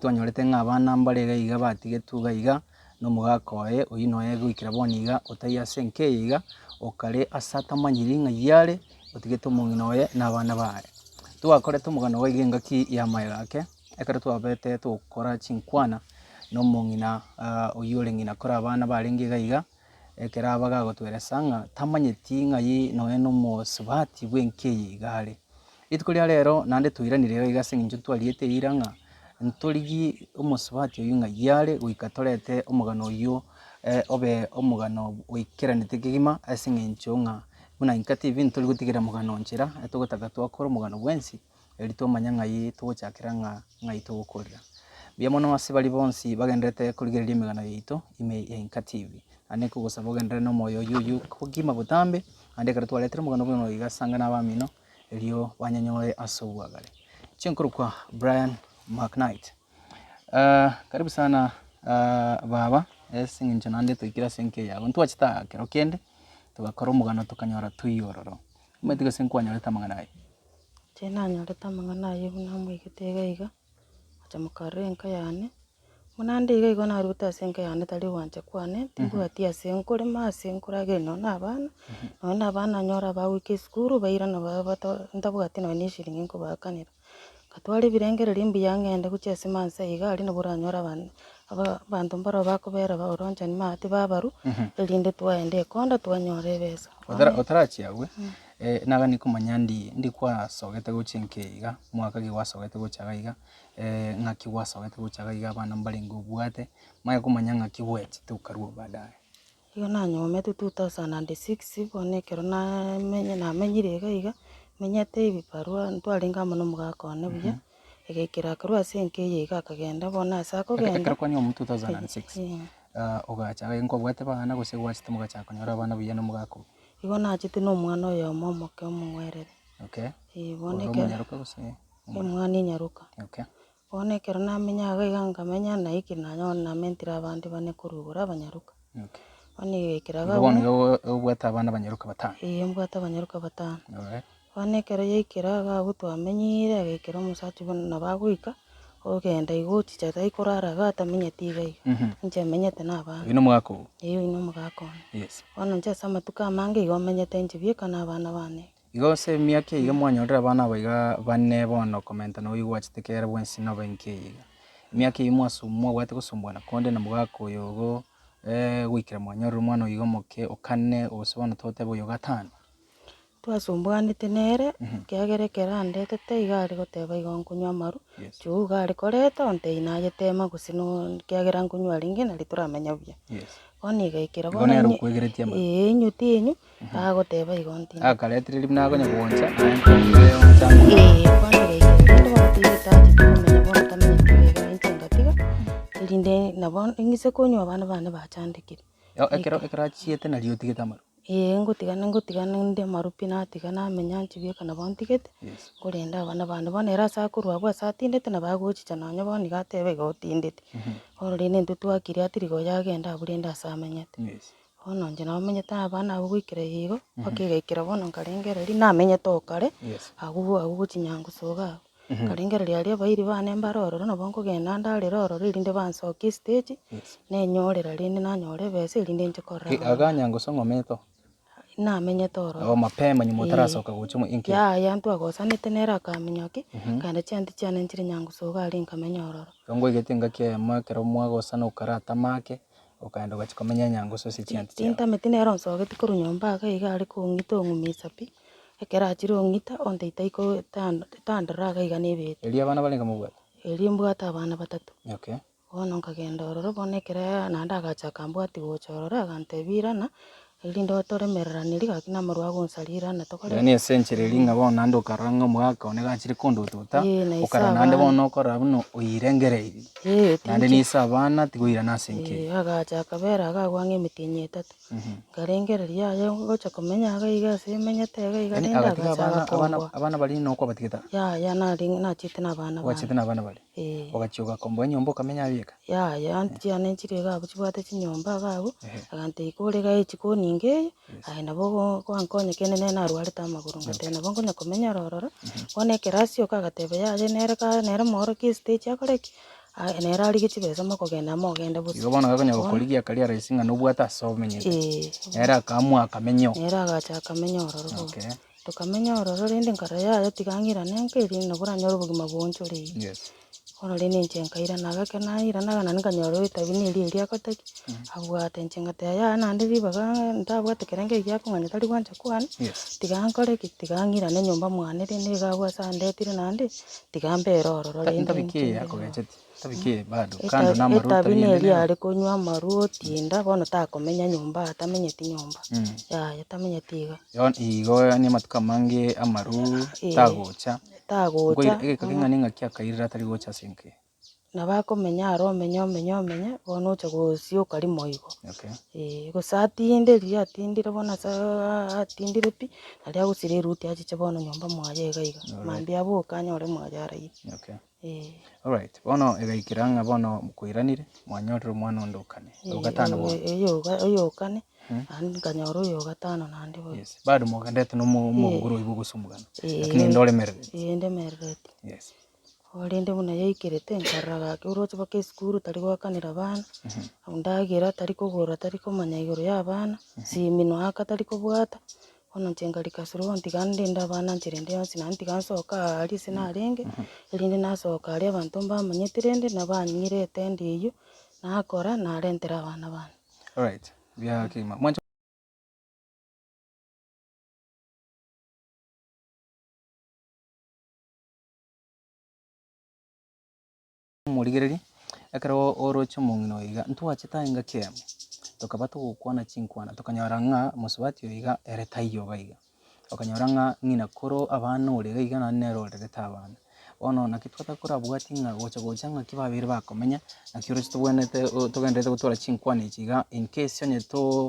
twanyorete ng'a abana mbare iga iga batigetwe iga iga, na omogaka oye oyio noye goikera bono iga otaiyo ase enka eye iga, okare ase atamanyiri ng'ai are, otigete omong'ina oye na abana baye. Twakorete omogano iga iga engaki ya amaega ake, ekero twabete togokora chinkwana na omong'ina oyio ore ng'ina kore abana barenge iga iga, ekero aba gagotweresa ng'a tamanyeti ng'ai nonya na omosubati bw'enka eye iga are. Rituko ria rero naende twairanire iga iga ase eng'encho twariete eira ng'a ntorigie omosubati oyio ng'ai are goika torete omogano oyio obe omogano oikeranete kegima ase eng'encho ng'a buna Inka TV ntori gotigera mogano nchera, togotaka twakora omogano bwensi erio twamanya ng'ai togochakera ng'a ng'ai togokorera. Mbuya mono ase baria bonsi bagendererete korigereria emegano yaito ime ya Inka TV. Naende nkogosaba ogenderere na omoyo oyio oyio kogima botambe, naende ekero twaretire omogano buna oyo iga sanga na abamino. erio banyanyore ase obwagare. Inche nkorokwa Brian McKnight. Karibu sana baba, ase eng'encho naende twaikire ase enka eye yago, ntwachete aa kero kende, togakora omogano tokanyora toiyo ororo. Omanyete gose nkwanyorete amang'ana aya? Inche nanyorete amang'ana ayio buna moigete iga iga, gocha mokarora enka yane. Buna ande iga igo narwete ase enka yane tari ogwancha kwane, timbwati ase nkorema, ase nkorageria nonye na abana, nonye na abana nyore abagoika esukuru bairana ba bato ntabwati nonye na eshiringi nkobaakanera. Ngatwara ebirengererio mbuya ng'ende gochia ase mansa iga aria nabo oranyore aban aba abanto mbaro bakobera baoronchani maate babarwa, erinde twaenda ekonda twanyora ebesa. Otara otarachia abwe, nagani komanya ndi ndi kwasogete gochia enka eye iga, omwaka ki gwasogete gocha iga iga. ng'aki gwasogete gocha iga iga abana mbarenge obwate, manye komanya ng'aki gwechete okarua baadaye. Igo nanyomete 2006 bono ekero namenya namenyire iga iga, menyete ebibarua ntwarenge amo na omogaka one buya, egaikera akarwa ase enka eye iga akagenda bono ase akogenda. Ekero kwanyomwa 2006, ogacha iga nkwabwate abana gose gwachete mogachaka konyora abana buya na omogaka oo? Igo nachete na omwana oyomo omoke omong'werere. Okay, Eeh bono ore ekero. omonyaroka gose? Omwana enyaroka. Okay. Bono ekero namenya iga iga nkamenya naikire nanyora namentire abande bane korwa igoro abanyaroka. Okay. Bono egaikera Igo iga bono abwo, iga obo- obwate abana abanyaroka batano. eh mbwate abanyaroka batano. Alright. Bono ekero yaikera iga abwo twamenyire, agaikera omosacha bono nabo agoika, ogenda igo ochicha tari korara iga atamenyeti iga iga. Inche menyete na abana. Oyio nomogaka oo? Eeh oyio nomogaka one. Yes. Bono inche ase amatuko amange igo menyete inche bieka na abana bane. Igo ase emiaka eyio mwanyorire abana aba iga bane bono komenta na oyio gwachete kera bwensi nobe enka eye iga. Emiaka eyio mwasu mwabwate gosumbwana konde na mogaka oyo ogo goikera mwanyorire omwana oyo iga omoke okane gose bono totebe oyo gatano. Twasumbwanete nere, ekiagera ekero andetete iga are goteba igo nkonywa amarwa, Yes. chuu iga are koreta ontebia naye tema gose no ekiagera nkonywa arenge nari toramenya buya. Yes. Bono igaikera Igo bono nere inye okwegeretie amarwa. eeh inywe tinyu. Agoteba igo ntindi. Akaretereria buna akonya gooncha, naye nkooncha amo. Ee, bono egaikera rende bono toigete achete komenya bono tamenyeti bwega na inche ngatiga, erinde nabo ng'ise konywa abana bane bachandekire. Ekero ekero achiete nario otigete amarwa. Ee, ngotigana ngotigana nde amarwa pi natiga namenya inche bweka nabo ntigete, Yes. nkorenda abana bane. Bono ere ase akorwa abwo ase atindete nabo agochicha nonye bono iga atebe iga otindete. Bono rende intwe twakire atiri igo yagenda abwo rende ase amenyete. Yes. Bono inche namenyete abana abwo goikera igo, mpaka egaikera bono nkarengereria, namenyete oo kare, Yes. abwo abwo gochia Nyangusu iga abwo. Nkarengereria aria abairi bane mbare ororo nabo nkogenda ndarere ororo erinde bansokie estage, Yes. nenyorera rende nanyora ebesa erinde nche korora Ki- abana. Iga Nyangusu ng'a omenyete oo? Namenyete ororo. Oo mapema nyuma otarasoka gocha omo inki? Yaya ntwagosanete nere akaminyoki, nkaenda chianti chiane nchire Nyangusu iga aria nkamenya ororo. Igo ngoigete engaki eyemo ekero mwagosana okaratama ake, Okaenda ogachia komenya enyangusu ase chianti chiao. Tintameti nere onsogeti korwa nyomba iga iga are kong'ita ong'umisa pi, ekero achire ong'ita ontebia taiko tando tandora iga iga nebete. Erio abana barenge mobwate? Erio mbwate abana batato. Okay. Bono nkagenda ororo bono ekero naende agacha akambwatia gocha ororo agantebia irana, erinde toremereranie gaki na amarwa agonsaria irana tokore. Yaani ase enchera eria ng'a bono naende okarora ng'a omogaka one gachire kondotota, Ee, na ise okarora naende abana. bono okorora buna oirengereirie. Ee, Naende tinche. na ise abana tigoirana ase enka Ee, eye. agacha akabera iga agwo ang'e emetienyi etato. Nkarengereria yaya ngocha komenya iga iga ase menyete iga iga Yaani rende agatiga agacha abana abana agakomboa. abana baria noo kwabatigete aa? Yaya narenge nachete na abana bane. Gwachete na abana baria? Ee. Ogachia ogakomboa enyomba okamenya aye bieka? Yaya aunty chiane nchire iga abwo chibwate chinyomba iga abwo, agantebia kore iga echikoni inga eye, aye nabo ogo gwankonya kende nere narwarete amagoro ngateba nabo nkonya komenyera ororo, bono ekero asioka agateba yaya nere ka nere moorokia estage akore ki? Aye nere arigie chibesa mokogenda mogende bosa. Igo bono gakonya Bono, gokorigia akaria rahisi ng'a nobwate ase omenyete. eh, Nere akaamua akamenya oo. nere agacha akamenya ororo bono. Okay. Tokamenya ororo rende nkarora yaya tiga ng'irane nka erinde nabo oranyore obogima boonchore iga. Yes. Bono rende inche nkairana gake nairana naende nkanyora etabi na eria eria agotaki, abwate inche ngateba yaya naende ribaga ntabwate kerengo ekiya akong'anya tari gwancha kwane, Yes. tiga nkore ki, tiga ng'irane nyomba mwane rende iga abwo ase andetire naende, tiga mbere ororo Ta rende ntabi inche ki eye mbere ororo. akogecheti? Tabi ki eye bado kando na amarwa Etabi tabi ende neria nero? are konywa amarwa otinda bono takomenya nyomba tamenyeti nyomba, yaya tamenyeti iga. Bono igo yaani amatuko amange amarwa tagocha. Tagocha, Nkoira egeka keng'ana engaki akairera atari gocha ase enka eye. Nabo akomenya aro omenye omenye omenye, bono ocha gosioka rimo igo. Okay. Eeh, gose atinde riria atindire bono ase atindire pi, naria agosira eruti achiche bono nyomba mwaye iga iga. Alright. Mambia aboke anyore mwaye araire. Okay. Eeh. Alright, bono egaikera ng'a bono koiranire, mwanyorire omwana onde okane, ogatano bono. Oyo oyo okane, naende nkanyora oyo ogatano naende boigo. Yes, bado mogendete na omo- omonguru oywo gose omogano, Eeh. lakini inde oremerereti. Eeh ndemerereti. Yes. Korende buna yaikerete nkarora gaki oroche mpaka esukuru tari goakanera abana, ndagera tari kogora tari komanya igoro ya abana, simi noaka tari kobwata, bono inche nkarika suru tiga ndende abana nchera ende yonsi naende tiga nsoke aaria ase narenge, erinde nasoka aria abanto mbamanyete rende nabang'ire etende eywo, nakora narentera abana bane. Alright, buya kegima. Mwanche. Omorigereria, ekero oroche omong'ina oyo iga, ntwachete aye engaki eyemo, tokaba togokwana chinkwana, tokanyora ng'a mosubati oyo iga ere taiyo iga iga. Okanyora ng'a ng'ina koro abana ore iga iga naende nere orerete abana. Bono naki twatakorabwati ng'a gocha gocha ng'aki babeire bakomenya, naki oroche tobwenerete togendererete gotwara chinkwana echi iga in case onye too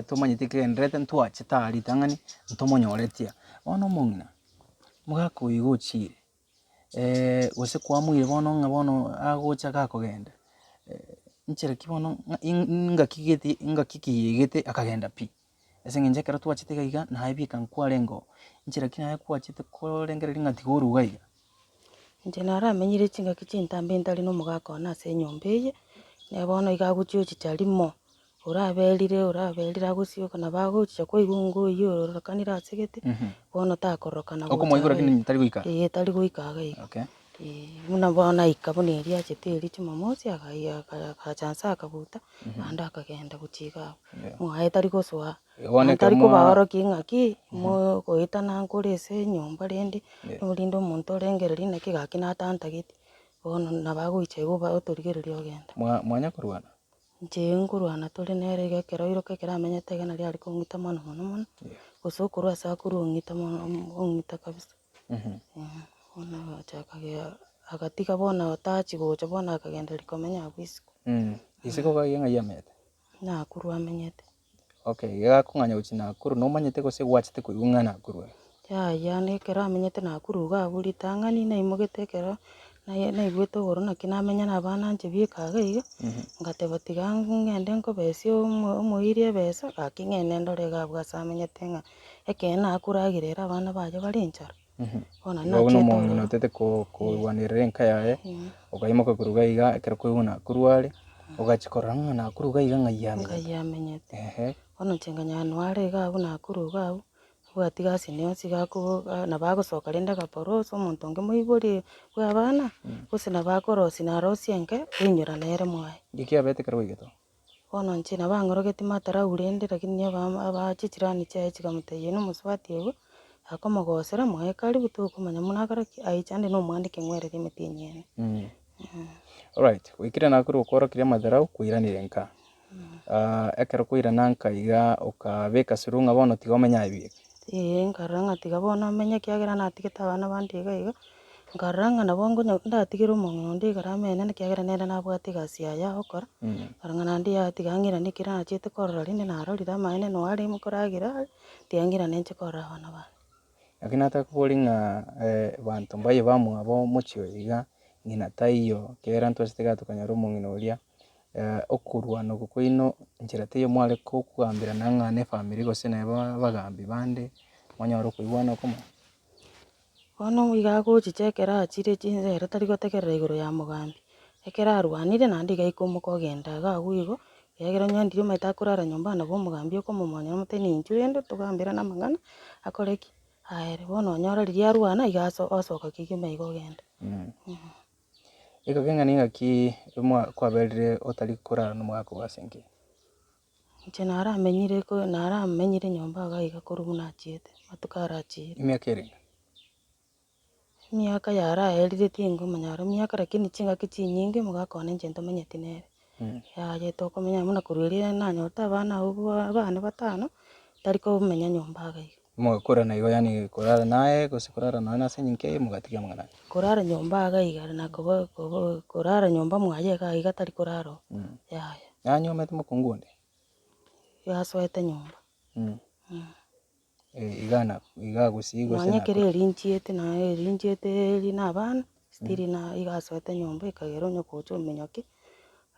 tomanyeti ekegendererete ntwachete aa ritang'ani, ntomonyoretie. Bono omong'ina, mogaka oyo iga ochire. gose kwamoire bono ng'a bono agocha gakogenda, nchera ki bono ng'a ingaki gete ingaki ki egete akagenda pi. Ase eng'encho ekero twachete iga iga naye bieka nkwarenge oo, nchera ki naye kwachete korengereria ng'a tiga orwe iga iga. Inche naramenyire chingaki chintambe ntari na omogaka one ase enyomba eye, ne bono iga agochia ochicha rimo. Oraberire oraberire agosioka nabo agochicha kwaigwa ng'a oyio ororokanire ase gete, bono takororokana gocha Okomoigwa iga lakini iga. tari goika? Eeh tari goika iga iga. Okay. Eeh, buna bono aika buna eria achete eria jumamosi akaiya agacha nse akabuta, naende akagenda gochia iga abwo. Yeah. Mwaye tari gosoa, Bono naende ekero tari mwa kobaorokia ng'aki, mogoetana nkore ase enyomba rende, Yeah. erinde omonto orengereria naki gaki natantageti, bono nabo agoicha igo otorigereria ogenda. Mwa mwanya korwana? Inche nkorwana tore nere iga ekero oiroka ekero amenyete iga naria are kong'ita mono mono mono, gose okorwa ase akorwa ong'ita mono ong'ita kabisa. Bono agacha akagea agatiga bono tachia gocha bono akagendereria komenya abwo isiko. Isiko iga ng'ai amenyete? Nakuru amenyete. Okay, iga akong'anya gochia Nakuru nomanyete gose gwachete koigwa ng'a Nakuru ere? Yaya nekero amenyete Nakuru iga abwo ritang'ani naimogete ekero naye naigwete igoro naki namenya na abana inche bieka iga iga, ngateba tiga ng'ende nkobesie omo omoiri ebesa gaki ng'ende ndore iga abwo ase amenyete ng'a ekeene akoragera ere abana baye bare enchara. Bono Igo buna nachiete omong'ina ororo. otete ko- korwanerera enka yaye, okaimoka korwa iga iga ekero kwaigwa Nakuru are, ogachia korora ng'a Nakuru iga iga ng'ai amenyete. Ng'ai amenyete. Ehe. Bono inche nkanyora noare iga abwo Nakuru iga abwo, abwati gasi ende yonsi iga ako nabo agosoka rende agaporosa omonto onge moibori bwa abana, gose nabo akorosia narosie enke, oinyora nere mwaye. Nki kiabete ekero gwaigete oo? Bono inche nabo ang'orogetie matarau rende lakini aba aba chichirani chiaye chikamotebia oyio nomosubati obo, akomogosera moe karibu tokomanya buna akore ki, aichande na omwandike ng'werere emete enyene. Alright, goikire nakure okworokeria amatharau kwairanire nka. Ekero kwairana nka iga okabeka suru ng'a bono tiga omenye aye bieka. Eeh nkarora ng'a tiga bono omenye ekiagera natigete abana bande iga iga, nkarora ng'a nabo nkonya ndatigere omong'ina onde igoro amenene ekiagera nere nabwate egasi yaye agokora, nkarora ng'a naende yaya tiga ng'irane ekero nachiete korora rende narorire amaene noo are koragera are, tiga ng'irane nche korora abana bane. Lakini natakoboria ng'a banto mbaye bamwabo omochie oyo iga, ng'ina taiyo, ekiagera ntwachete iga tokanyora omong'ina oria. Okorwana oko kwaino nchera teiyo mware kogambera ng'a na efamiri gose neba abagambi bande, mwanyora okoigwana okomo. Bono iga agochicha ekero achire chinsa ere tari gotegerera igoro ya mogambi. Ekero arwanire naende iga aikomoka ogenda iga agwo igo, ekiagera onye ndiri omanyete akorara nyomba nabo omogambi okomomonya omotebie ninchu rende togamberane amang'ana akore ki? Aere. Bono onyora riria arwana iga aso osoka kegima iga ogenda. Ekero keng'ana engaki mwa kwaberire otari korara na omogaka oo ase enka eye? Inche naramenyire ko naramenyire nyomba iga iga korwa buna achiete, amatuko arachiire. Emiaka erenge? Emiaka yaraerire tingomanya aro emiaka lakini chingaki chinyinge omogaka one inche ntomanyeti nere. Yaya tokomenya amo na korwa erio nanyorete abana abwo bwa abane batano, tari komenya nyomba iga iga. Mogakorana igo yaani korara naye gose korara nonya ase enyinka eye mogatiga amang'ana aya. Korara nyomba iga iga na koba koba korara nyomba mwaye iga iga tari korara oo, yaya. Nanyuomete mokungu onde? Yasoete nyomba. Iga na iga gusii gose Nonya ekero Nakuru. eri nchiete na eri nchiete eri na abana, still na iga asoete nyomba ekagera onye gocha ominyokia,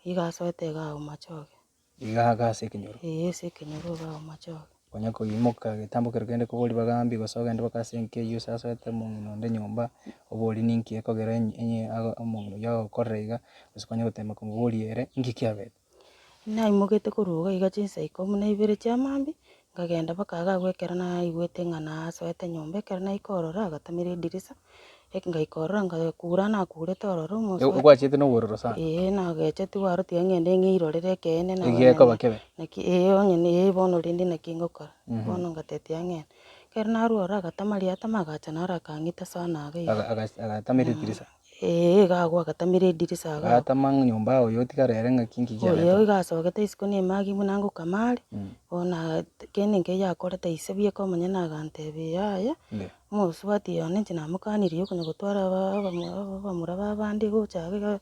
iga asoete iga agwo machoge. Iga iga ase ekenyoro. Eeh ase ekenyoro iga agwo machoge. Konya koimoka getambo kero kende kobori bagambi gose ogende mpaka ase enka eywo ase asoete omong'ina onde nyomba, obori ninki ekogera enye enye ago omong'ina oywo agokorera iga, gose konya gotema komoboria ere, inki kiabete. Naimogete korwa iga iga chinsa ikomi na ibere chia mambia, nkagenda mpaka iga agwo ekero naigwete ng'a nasoete nyomba, ekero naika ororo agatamera edirisa, ngaika ororo ngakura nakurete ororo omosoe. Gwachiete na obororo sana? Eeh nagechetigwe aro tiga ng'ende ng'eirorere ekeene na Egekoba kebe? Naki ee onye na ee bono rende naki ngokora, bono ngatebia tiga ng'ende. Ekero narwa ororo agatama riria atama agacha naro akang'ita sana iga iga. Agatamera edirisa? Eeh iga agwo agatamera edirisa iga agwo. Agatama ng'a nyomba oyo otigare ere ng'aki nki kiabete. Oyo iga asogete isiko na emagi buna ngokama are, bono kende nkeiyo akorete ise bieka omonyene agantebia yaya, omosubati oyo one inche namokanirie okonya gotwara aba- abamura ba abande gocha iga iga,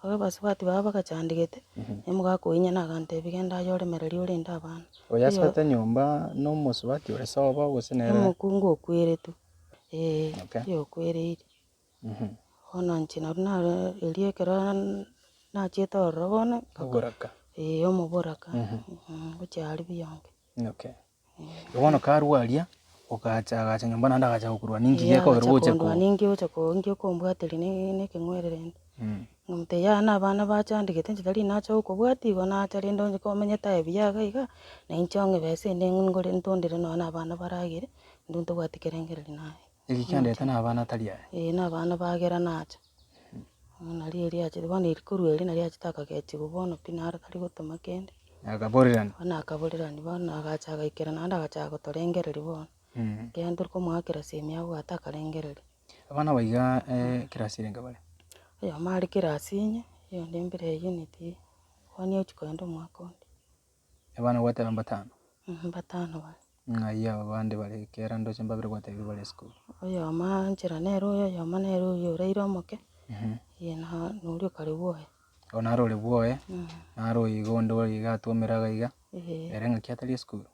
abasubati babo bagachandegete, omogaka oyio nyene agantebia genda aye oremererie orende abana. Oyo asoete nyomba na omosubati ore sobo gose nere. Omokungu okweretwe, eeh, oyo okwereire. Bono inche naro naro erio ekero nachiete ororo bono, Oboraka. eh omoboraka, ngochia aria biyonge. Okay. Bono karwa aria, ogacha agacha nyomba naende agacha gokorwa ninki Eeh gekogera agacha ogocha kondwania ko ninki ogocha ko ninki okombwateria ne na ekeng'were rende. Nkamotebia yaya na abana bachandegete inche tari nacha gokobwatia igo nacha rende onye komenyete aye buya iga iga, na inche ong'e besa ende ngore ntondere nonye na abana baragere, intwe ntobwati kerengererio naye. Eki kiandete na abana tari aya. Ee na abana bagera nacha. Nari erio achete bono eri korwa erio nari achete akagechigwa bono pi naro tari gotoma kende. Akaborerani. Bono akaborerani bono agacha agaikera naende agachaka gotorengereria bono. Ekiagera tori komoakera semi abwate akarengereria. Abana aba iga ekerasi erenge bare? Oyomo are kerasi inye, oyonde mbere ya unit bono ochia kogenda omwaka onde. Abana gwateba mbatano? Mbatano bare. Ng'ai aba bande bare ekero ndoche mbabere gwatebire bare esukuru? Oyomo anchera nere oyo, oyomo nere oyio oraire omoke, eye na noria okare bwoye. Oo naro ore bwoye, naro oyo iga onde ore iga atwomera iga iga, ere ng'aki atari esukuru?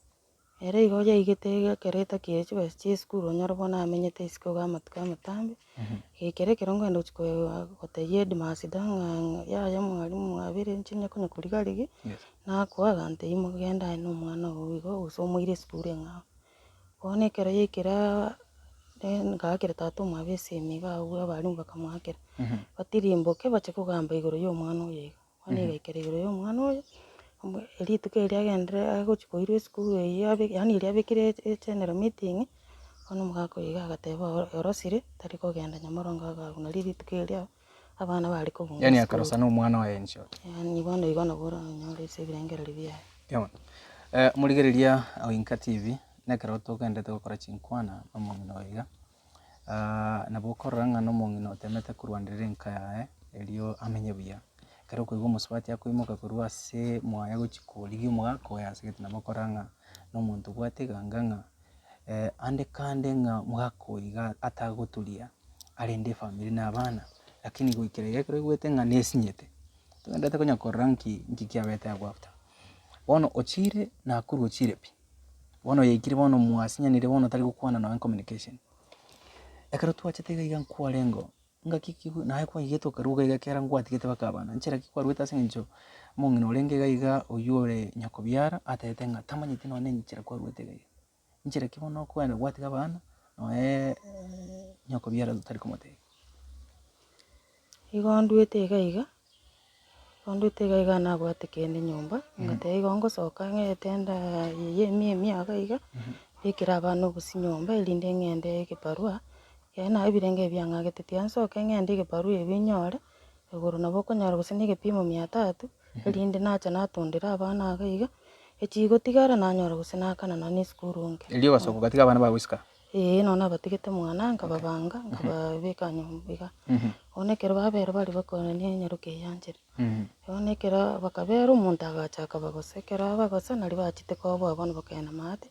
Ere igo yaigete ekero etakeire chibesa chia esukuru onyore bono amenyete isiko iga amatuko amatambe, gekera ekero nkoenda gochia koewa gotebia headmaster ng'a yaya mwalimu mwabere inche onye konya korigarigi, nakoa agantebia mogende aye na omwana oo igo gose omoire esukuru eng'ao. Bono ekero yaikeraa ngaakera tata omwabo esimi iga abwo abalimu bakamoakera, batirimboke bache kogamba igoro ya omwana oyo iga. Bono egaikera igoro ya omwana oyo, rituko erio agenderere agochia koirwa esukuru eyio abe yaani erio abekire egeneral meeting, bono omogaka oyo iga agateba orosire tari kogenda nyamarongo iga abwo nario rituko erio abana bare kobunga Yaani esukuru. akarosa na omwana oye in short. Yaani bono igo nabo oranyore ase ebirengererio biaye. Bono, morigereria o Inka TV, nekero togenderete gokora chinkwana na omong'ina oyo iga. Nabo okorora ng'a nomong'ina otemete korwanerera enka yaye, erio amenye buya. Ekero okoigwa omosubati akoimoka korwa ase mwaye gochia korigia omogaka oye ase gete nabo okorora ng'a nomonto obwate eganga ng'a ande kande ng'a omogaka oyo iga atagoturia arende efamiri na abana, lakini goikera iga ekero oigwete ng'a nesinyete, togenderete konya korora nki nki kiabete abwo after. Bono ochire Nakuru ochire pi. Bono yaikire bono mwasinyanire bono tari gokwana nonya communication. Ekero twachete iga iga nkwarengeo, ngaki ki naye kwaigete okaruga iga ekero ngwatigete mpaka abana, nchera ki kwaruete ase eng'encho omong'ina orenge iga iga oywo ore nyokobiara atebete ng'a tamanyeti nonya enchera kwaruete iga iga. Nchera ki bono okogenda gwatiga abana nonye nyokobiara otari komotebia. Igo ndwete iga iga. Igo ndwete iga iga nabwate kende nyomba, ngateba igo ngosoka ng'ete enda eye emia emia iga iga, mbekere abana obosie nyomba erinde ng'ende egebarua, ekero naye ebirengo ebi biang'agete tiga nsoke ng'ende egebarua ebi nyore, igoro nabo okonyora gose na egepimo mia tatu, erinde nacha natondera abana iga iga, echigotigara nanyora gose nakana nonye na esukuru nke. Erio ogasoka ogatiga abana bagoisika? Eeh nonya nabatigete mwana nkababanga, nkababeka nyomba iga. Bono ekero babera baria bakoenania enyaroka eye yanchere. Bono ekero bakabera omonto agacha akabagosa, ekero abagosa naria bachete koboa bono bakagenda maate,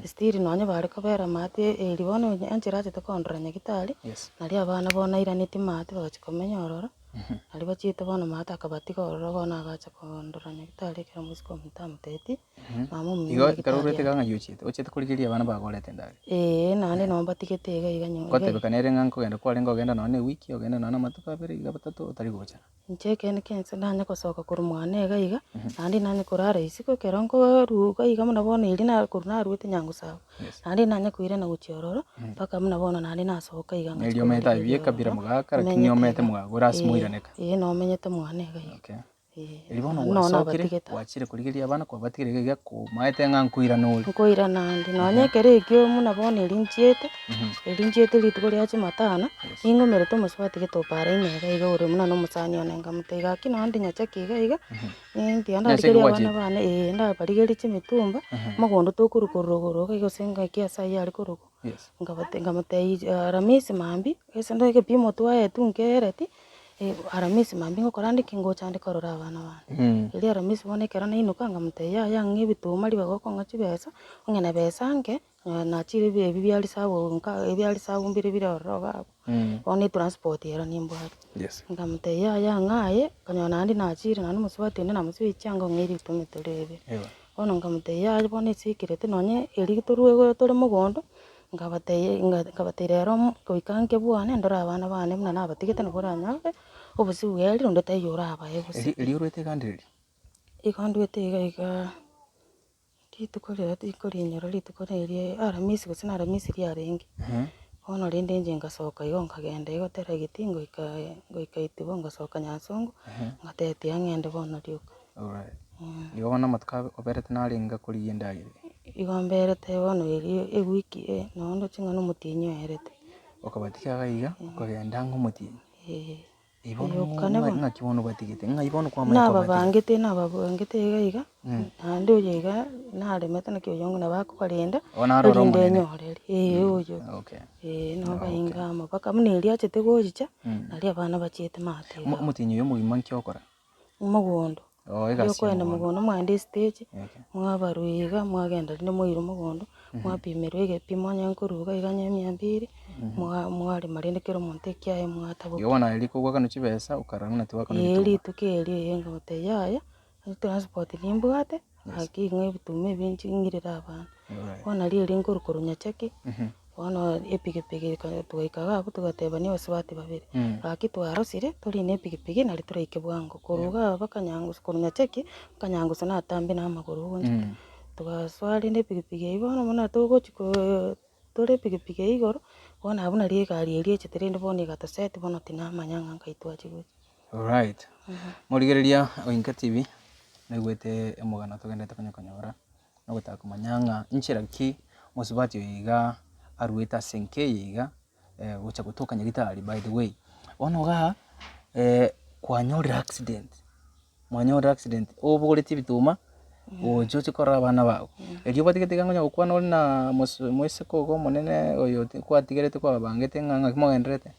still nonye bare kobera maate erio bono enchera achete kondora nyagetari, naria abana bono airaneti maate bagachia komenya ororo. Naria bachiete bono maate akabatiga ororo bono agacha kondora nyagetari ekero omosike omonto amotebetie. Mama omino Igo ekero nyagetari orwete are. iga ng'ai ochiete? Ochiete korigereria abana bagorete endagera? Eeh naende nabo mbatigete iga iga nyomba iga. Gotebekana ere ng'a nkogenda kwarenge ogenda nonye na ewiki, ogende nonye na amatuko abere iga batato otari gocha. Inche ekeene kia nse nanye gosoka korwa mwane iga iga, naende nanye korara isiko ekero nkoruga iga buna bono erio na korwa naruete nyangusu abwo, naende nanye koirana gochia ororo, mpaka buna bono naende nasoka iga Neri ngachia omanyete aye korigereria bieka bira ororo, mogaka lakini menyete omanyete iga, mwagora ase eh, moiraneka. eh nomenyete mwane iga iga. Okay. Eh, Erio bono nonya gwasokire, nabatigete. gwachire korigereria abana kwabatigire iga iga komaete ng'a nkoirana ore. Nkoirana ande, nonya ekero ekio buna bono erio nchiete, erio nchiete rituko ria jumatano, ning'umerete omosubati gete opara ime iga iga ore buna na omosani one nkamotebia gaki nonye ndi nyachake iga iga, tiga Nyachake ndarigerie abana gwachete? bane eh, ndabarigerie chimitumba, mogondo tokorwa korwa rogoro iga gose ng'aki ase aywo are korokwa, nkabate nkamotebia aramisi mambia, gese ndo egepimo twaetwe nkereti. Aramisi mambia ngokora ande ki? Ngocha ande korora abana bane. Erio aramisi bono ekero nainoka nkamotebia yaya ng'a ebituma ribaga okong'a chibesa, ong'e na besa nke, nachire ebi ebi bia risabu nka ebia risabu mbire bire ororo iga abwo, bono etransport ero nimbwate. Nkamotebia yaya ng'a aye, okonyora naende nachire naende omosubati onde namosibia chianga ong'eire ebituma etori ebi. Bono nkamotebia yaya bono esikirete nonye erio torwe tore mogondo, Nkabatebia nkabatebia rero goika nke bwane ndore abana bane buna nabatigete nabo oranyore obosio bwerire onde taiyo orabae bosio. Eri erio orwete iga ndiriri? Igo ndwete iga igaa, rituko riria tikorinyora rituko riria aramisi gose na aramisi riarenge, bono rende inche ngasoka igo nkagenda igo teragiti ngoika ngoika itibo ngasoka nyansongo, ngateba tiga ng'ende bono rioka. Alright. Igo bono amatuko abe oberete narenge korigia endagera eye? Igo mberete bono erio ewiki eye, nonye ndoche ng'a nomotienyi oerete. Okabatiga iga iga, okagenda ang'e omotienyi. Eeh. Eye bono Oyo ng'o kane ng'a bono. ng'aki bono obatigete, ng'ai bono kwamanya kobatiga? Nababangete nababangete iga iga, naende oyo iga naremete naki oyo nabo akobarenda, Oo naro ore erinde omonene? enyoreri, eeh oyo. Okay. Eeh nobainga amo mpaka buna erio achete gochicha, naria abana bachiete maate iga. Omotienyi oyo omogima nki okora? Mogondo, Oo riria egasi ya okoenda mogondo. mogondo mwaenda estage, Okay. mwabarwa iga mwagenda rinde mwairwa mogondo, mwapimerwa egepimo onye nkorwa iga iga onye mia mbiri, mwa mwarema rende kera omonto ekiaye mwatabokia. Igo bono aye rikogwakana chibesa okarora buna tiwakana Eeh ebituma. rituko erio eeh nkamotebia yaya, etransport nimbwate, gaki ng'a ebituma ebi inche ng'irere abana. Alright. Bono nario erio nkorwa korwa Nyacheki. Bono epikipiki eka togaika iga abwo togatebania abasubati babere, gaki twarosire torine epikipiki nari toraike bwango. Korwa igaa mpaka Nyangusu korwa Nyacheki mpaka Nyangusu natambe na amagoro ogocha. Togasoa rende epikipiki eywo bono buna togochi koo tore epikipiki eywo igoro, bono abwo nario egari eria echete rende bono egatoseti bono tinamanya ng'a nkai twachia gochia. Alright, morigereria o Inka TV, naigwete omogano togenderete konya konyora. Nogotaka komanya ng'a inchera ki omosubati oyo iga aruete ase enka eye iga gocha gotoka nyagetari by the way. Bono igaa kwanyorire accident, mwanyorire accident obogoretie ebituma gocha oche korora abana bago. Erio obatigete iga ngonya gokwana ore na moiseke ogo omonene oyo kwatigerete kwababangete ng'a ng'aki mogendererete.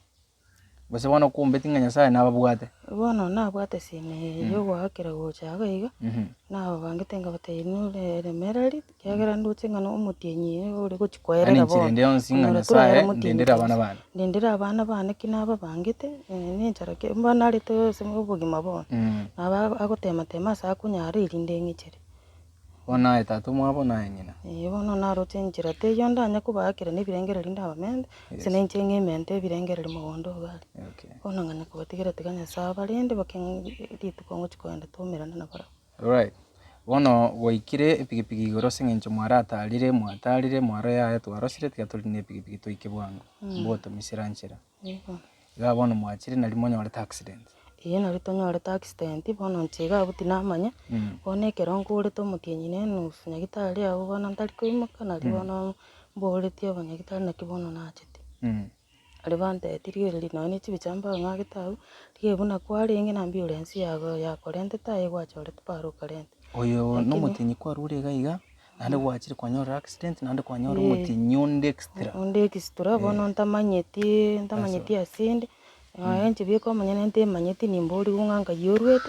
Gose bono okumbeti ng'a Nyasaye nababwate. Bono nabwate esimi eye yogoakera gocha iga iga, nababangete nkabatebia inwe remereri, ekiagera ndoche ng'a omotienyi oyo ore gochi Yaani koerera enchera bono. ende yonsi ng'a Konyora torarere Nyasaye omotienyi ndendere abana bonsi. bane. Ndendere abana bane ki nababangete, nenchara ki, mba narete ase obogima bono, nabo agotema tema ase akonyara erinde ng'ichere. Bono aye tata omwabo na aye ng'ina. Ee, bono naroche enchera teiyo ndanye kobaakera na ebirengererio ndabamente, ase Yes. na inche ng'imente ebirengererio mogondo iga aria. Okay. Bono ng'anya kobatigera tiga Nyasae abarende bake rituko ngochia kogenda twaumerane nabarabwo. Alright, bono gwaikire epikipiki igoro ase eng'encho mwaratarire mwatarire mwarora yaya twarosire tiga torine epikipiki toike bwango, mbotomisera nchera. Ee bono. Iga bono mwachire nari monyorete accident. Eeh nari tonyorete accident, bono inche iga abwo tinamanya, bono ekero nkorete omotienyi na enusu nyagitari abwo bono ntari koimoka, nari bono mboretie abanyagitari naki bono nachete. Aria bantebetie rigereria nonye na chibicha mbang'agete abwo, rigereria buna kwarenge na ambulance yago yakorentete aye gwachorete para okarenta. Oyo Lakini nomotienyi kwarure iga iga, naende gwachire kwanyorire accident, naende kwanyora omotienyi onde extra. Onde extra bono ntamanyeti ntamanyeti asende, nonya inche bieka omonyene ntemanyeti nimborigwe ng'a nkai orwete,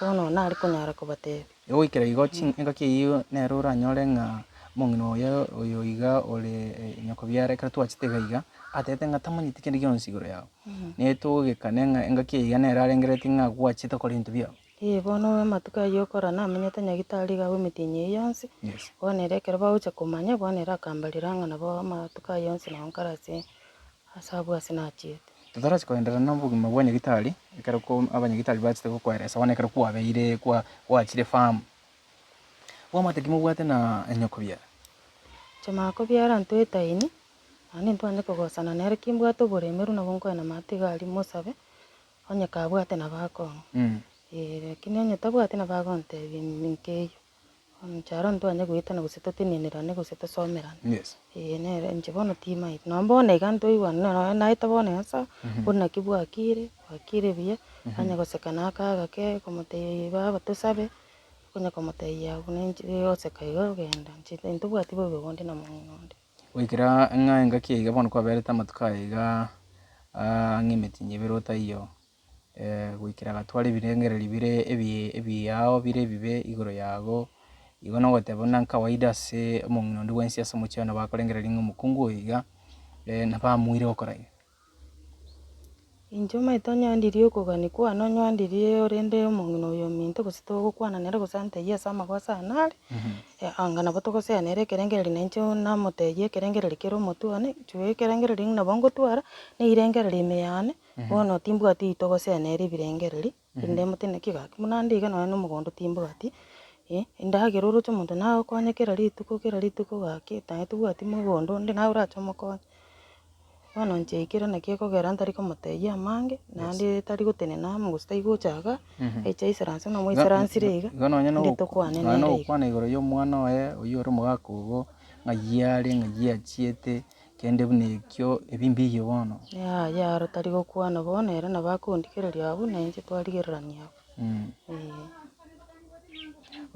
bono nare konyara kobatebia. Goikera igo chi engaki eyio nere oranyore ng'a omong'ina oye oyo iga ore nyokobiara ekero twachete iga iga, atebete ng'a tamanyeti kende gionsi igoro yago. Netogekane ng'a engaki eye iga nere arengereretie ng'a gwachete gokora ebinto biago. Ee bono amatuko ayio okora namenyete nyagitari iga abwo emetienyi eyio yonsi, bono ere ekero bagocha komanya, bono ere akambarera ng'a nabo amatuko ayio yonsi nabo nkare ase ase abwo ase nachiete. Totarachi koenderera na obogima bwa nyagitari, ekero ko abanyagitari bachete gokoeresa bono ekero kwabeire kwa gwachire farm, bwamate ki mobwate na nyokobiara? Inche makobiara ntoetaini, naende ntwanye kogosana nere ki mbwate oboremeru nabo nkoenda maate iga aria mosabe, Onye kabwate nabo akong'a, ee lakini onye tabwati nabo agontebia nkeiyo. Bono inche aro ntwanye goetana gose totenenerane gose tosomerane, ee nere inche bono timaeti. Nonye bono iga ntoigwane nonye naeta bono iga nsa, buna naki bwakire, bwakire buya, anya goseka na aka agake, komotebia baba tosabe, okonya komotebia abwo na inche goseka iga ogenda, inche ntobwati bobe bonde na mong'ina onde. Goikera ng'a engaki eye iga bono kwaberete amatuko aya iga ang'e emetienyi ebere otaiyo, goikera agatwara ebirengererio bire ebi ebiao bire ebibe igoro yago, igo nogoteba buna nkawaida ase omong'ina onde bwensi ase omochie one bakorengereria ng'a omokungu oyo iga, nabo amoire gokora iga. Inche omanyete onyandirie okogania kwane, onyandirie orende omong'ina oyo ominto gose togokwana nere gose antebie ase amagoso ane are, anga nabo togosea nere ekerengererio na inche namotebia ekerengererio kere omotwe one, inche ekerengererio nabo ngotwara, neirengererio ime yane, bono timbwati togosea nere ebirengererio, rende mote naki gaki buna ande iga nonye na omogondo timbwati, endagera oroche omonto nagokonye kera rituko kera rituko gaki, naye tobwati mogondo onde naye orache omokonye. Bono inche ekero naki ekogera ntari komotebia amange, naende tari gotenena amo gose tari gocha igaa, aiche aisaranse buna mwaisaransire iga, Igo nonye rende tokwane nonye nere iga. nogokwana igoro ya omwana oye oywo ore omogaka ogo, ng'ai are, ng'ai achiete, kende buna ekio, ebi mbiyo bono. Yaya aro tari gokwana bono ere nabo akondigereria abwo na inche twarigererania abwo, eh.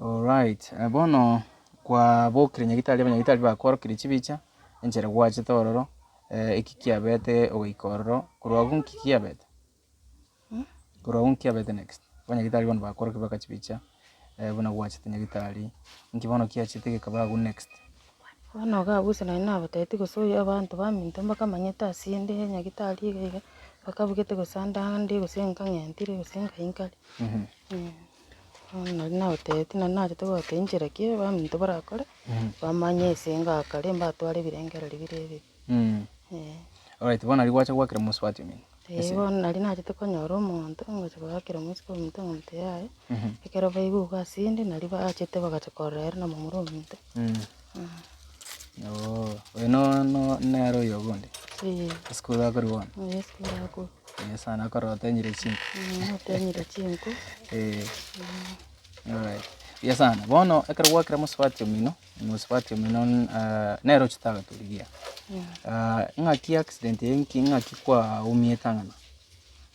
Alright, bono kwabokire nyagitari abanyagitari bakworokirie chibicha. Enchera gwachete ororo, eki kiabete ogoika ororo, korwa abwo nki kiabete? Korwa abwo nki kiabete next? Abanyagitari bono bakorokia baka chibicha, buna gwachete nyagitari, nki bono kiachete gekaba abwo next? Bono iga abwo ase nari nabatebetie gose oyo abanto baminto mbakamanyete ase inde nyagitari iga iga, bakabugete gose ande ande gose nkang'entire gose nkai nkare. Bono nari nabatebetie nari nachete kobatebia inchera ki abaminto barakore. Bamanye ase ngakare mbatware ebirengererio bire ebibe. Eh. Alright, bono aria gwacha goakera omosubati omino. Eh, bono nari nachete konyora omonto, ngocha goakera omosike ominto ng'a yaya, ekero baigwa iga ase inde nari bachete bagacha korora ere na momura ominto. Oh, oyo no- no nere oyo bonde? Eh. Esukuru akorwa bono? Eh, esukuru akorwa. Buya sana akorora otenyire chinko. Otenyire chinko. Eh. Alright, buya sana. Bono ekero gwakera mosubati omino, mosubati omino nere ochete agatorigia, ng'aki accident eye nki ng'aki kwaumiete ang'ana?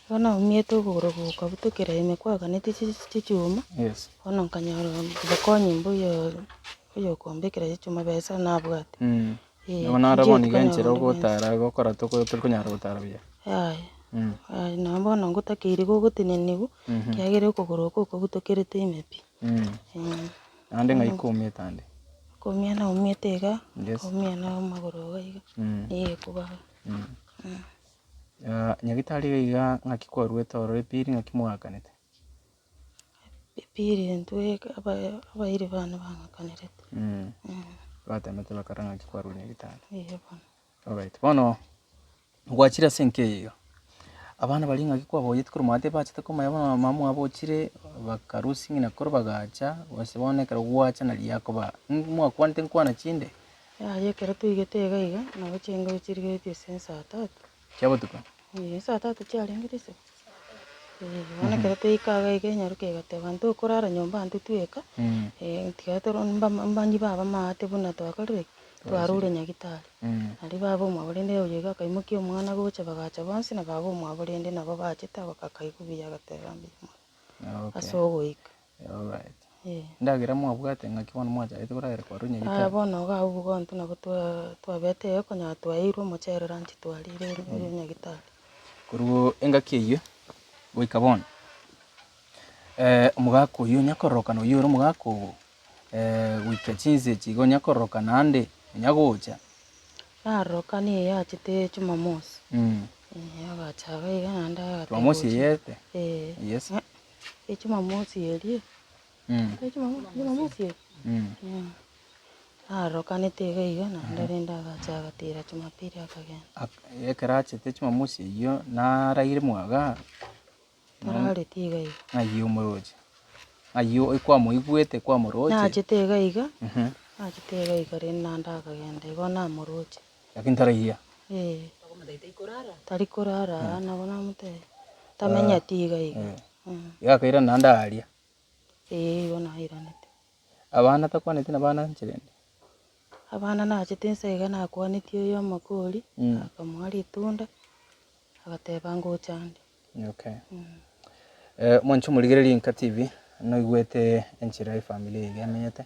Bono naumiete okogoro gokabutokera ime kwaganetie chi- chichuma, Yes. bono nkanyora obokonyi mbuya oyokombekera chichuma besa nabwate. Ee, Nabo naro bono tinchieti iga konyora enchera onde bwensi. ogotara gokora toko tori konyara gotara buya. Yaya, yaya nonye bono ngotakeire gogoteneniwa, ekiagera okogoro oko okobutokerete ime pi. Naende ng'ai kwaumiete ande? Nkoumia naumiete iga, Yes. nkaumia na amagoro iga iga, nigo ekoba. Nyagetari iga iga ng'aki kwaruete ororo epiri ng'aki mwakanete? Epiri intwe abairi bane bang'akanerete. Batemete bakarora ng'aki kwarure nyagetari. Eeh bono. Alright, bono gwachire ase enka eye iga, abana baria ng'aki kwaboyeti korwa maate bachete komanya buna mama mwabo ochire, bakarusia ng'ina koro bagacha, gose bono ekero gwacha nari akoba mwakwanete nkwana chinde? Yaya ekero twaigete iga iga, nabo chingobe chirigeretie ase saa tatu. Chia botuko? Eeh saa tatu chiarenge risuko. Eh, bono ekero twaika iga iga enyaroka egateba ntokorara nyomba intwe tweka, tiga toro mbama mbanyi baba maate buna twakorire ki? Twarure nyagitari. Aria baba omwabo rende oyo iga akaimokia omwana gocha bagacha bonsi na baba omwabo rende nabo bachete akaigwa buya agateba mbuya mono ase ogoika. Alright. Endagera mwabwate ng'aki bono mwachagete koragera kwarure Aya nyagitari? bono iga abwo bono intwe nabo twabete iga konyora twaeirwe omochere lunch twarire ore nyagitari. Korwa engaki eyio goika bono, omogaka oyio onya kororokana oyio ore omogaka ogo, goika chinsa echi iga onya kororokana ande, onya gocha. Narorokani eye achete jumamosi, agacha iga iga naende agateba Jumamosi gocha eye ete? Eh. Yes. Ejumamosi eria, Jumamosi eria, narokanete iga iga naende rende agacha agatira jumapili akagenda. Ekero achete jumamosi eyio naraire mwagaa, Tarareti iga iga. Ng'ai omoroche? Ng'ai kwamoigwete kwamoroche? Nachete iga iga, nachete iga iga rende naende akagenda igo namoroche. Lakini taraiya. Ee. Tari korara aa nabo namotebia, tamenyeti iga iga. Iga akairana naende aaria. Ee igo nairanete. Abana takwaneti na bana inche rende? Abana nachete inse iga nakwanetie oyo omokori, akamoa ritunda, agateba ngocha ande. Okay. Mwanche omorigereria Inka TV, noigwete enchera efamiri eye iga emenyete.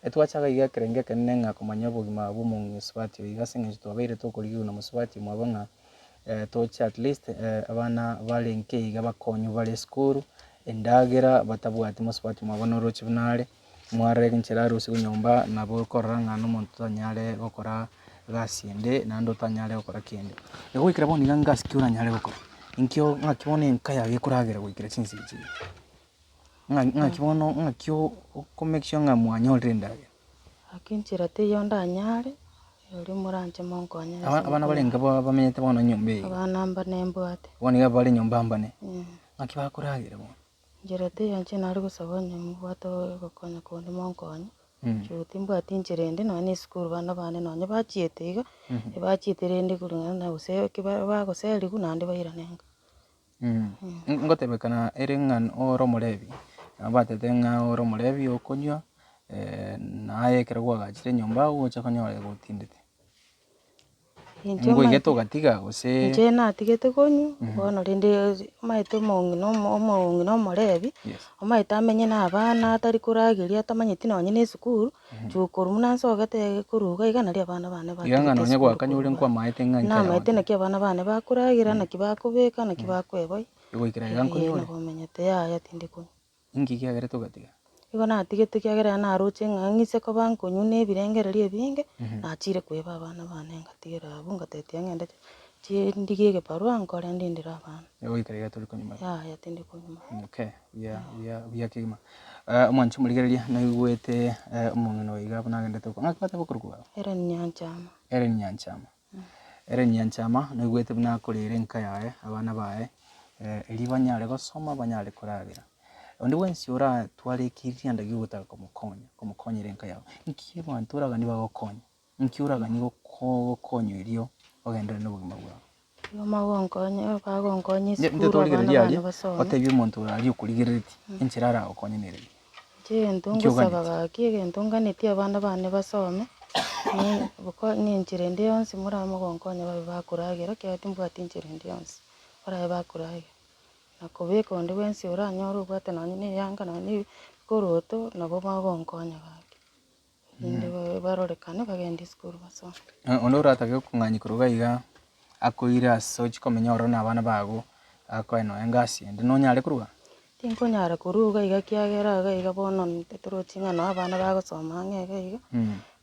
Etwachaga iga ekerengo ekenene ng'a komanya obogima bwa omosubati oyo iga ase eng'encho twabeire tokorigiwa na mosubati omwabo ng'a toche at least abana bare inka iga bakonywe bare esukuru, endagera batabwati mosubati omwabo noroche buna are. Mwarore enchera arusigwe nyomba nabo okorora ng'a nomonto otanyare gokora egasi ende naende otanyare gokora kende. Igo goikera bono iga ngasi ki oranyare gokora? Nkio ng'aki bono enka yago ekoragera goikera chinsa echi iga? Ng'a ng'aki bono ng'aki oko make sure ng'a mwanyorire endagera? Gaki nchera teiyo ndanyare, rirorio moranche monkonye ase Aba abana okonya. barenge ba bamenyete bono nyomba eye iga? Abana mbane mbwate. Bono iga bare nyomba mbane, ng'aki bakoragera bono? Inchera teiyo inche nare gosaba onye mobwate ogokonya konde monkonye, inche timbwati inchera ende nonya na esukuru bana bane nonye bachiete iga, ebachiete rende koreng'ana na gose eki bagoseriwa naende bairane nka. Ngotebekana ere ng'a ore omorebi, nabo batebete ng'a ore omorebi okonywa, naye ekero kwagachire enyomba ogocha konyora egotindete. Inche Ngoigete omanyete, ogatiga gose. inche natigete konywa, bono rende omanyete omong'ina omo omong'ina omorebi, Yes. omanyete amenye na abana atari korageria atamanyeti nonye na esukuru, chukuru buna nsogete korwa iga iga naria abana bane Iga ng'a batigete nonye esukuru gwakanyure korwa iga. nkwamaete ng'a nka Namaete yago naki abana bane bakoragera, naki bakobeka, naki bakoeboyia, Goikera iga ee nkonyure. nabo menyete yaya tindi konywa. Inki kiagerete ogatiga? Igo natigete ekiagera naroche ng'a ng'ise koba nkonywa na ebirengererio ebinge, nachire koeba abana bane ngatigera abwo ngatetia ng'ende chi ndigie egebarua nkore ndindere abana. Goikera iga tori konywa marwa? Yaya tindi konywa marwa. Okay, buya buya buya kegima. Omwanchi omorigereria naigwete omong'ina oyo iga buna agendete gokwana, ng'aki gwateba okorokwa baba? Ellen Nyanchama. Ellen Nyanchama. Ere Nyanchama naigwete buna akoreire enka yaye, abana baye, erio banyare gosoma banyare koragera. Onde bwensi oratware ekerianda giogotaka komokonya, komokonyera enka yago, nki abanto oraganie bagokonye? Nki oraganie gokonywa erio ogenderere na obogima bwao? Nigo magonkonya bagonkonya Intwe esukuru abana torigereria bane aria, basome. otebie omonto ore aria okorigereretie, enchera aragokonye nere eri. Inche egento ngosaba gaki, egento nganetie abana bane basome, ne enchera ende yonsi morabe mogonkonya babe bakoragera ekiagera timbwati enchera ende yonsi barabe bakoragera. Na kobeka onde bwensi oranyore obwate nonye na eyanga nonye na ebikoroto nabo bagonkonya gaki, erinde barorekane bagende esukuru basome. Onde oratake gokong'anyia korwa iga iga, akoire ase ochie komenya ororo na abana bago, akoe nonya engasi ende nonyare korwa? Tinkonyara korwa iga iga ekiagera iga iga bono torochi ng'a noo abana bagosoma ang'e iga iga,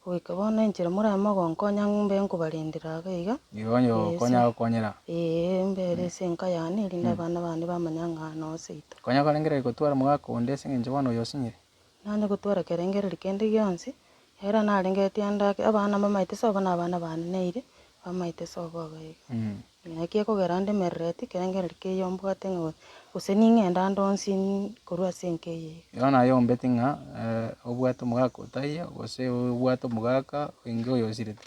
goika bono enchera morabe mogonkonya mbe nkobarendera iga iga, Igo onye gokonya agokonyera. Eeh mbere ase enka yane erinde abana bane bamanya ng'a noo seito. Konya korengereria gotwara omogaka onde ase eng'encho bono oyo osinyire. Nanye gotwara kerengererio kende gionsi, ere narengeretie ande ake abana mbamaete sobo na abana bane neire, bamaete sobo iga iga. Naki ekogera ndemerereti kerengererio keiyo mbwate ng'a gose ning'ende ande onsi korwa ase enka eye iga. Igo naye ombeti ng'a obwate omogaka otaiyo, gose obwate omogaka oinge oyo osirete.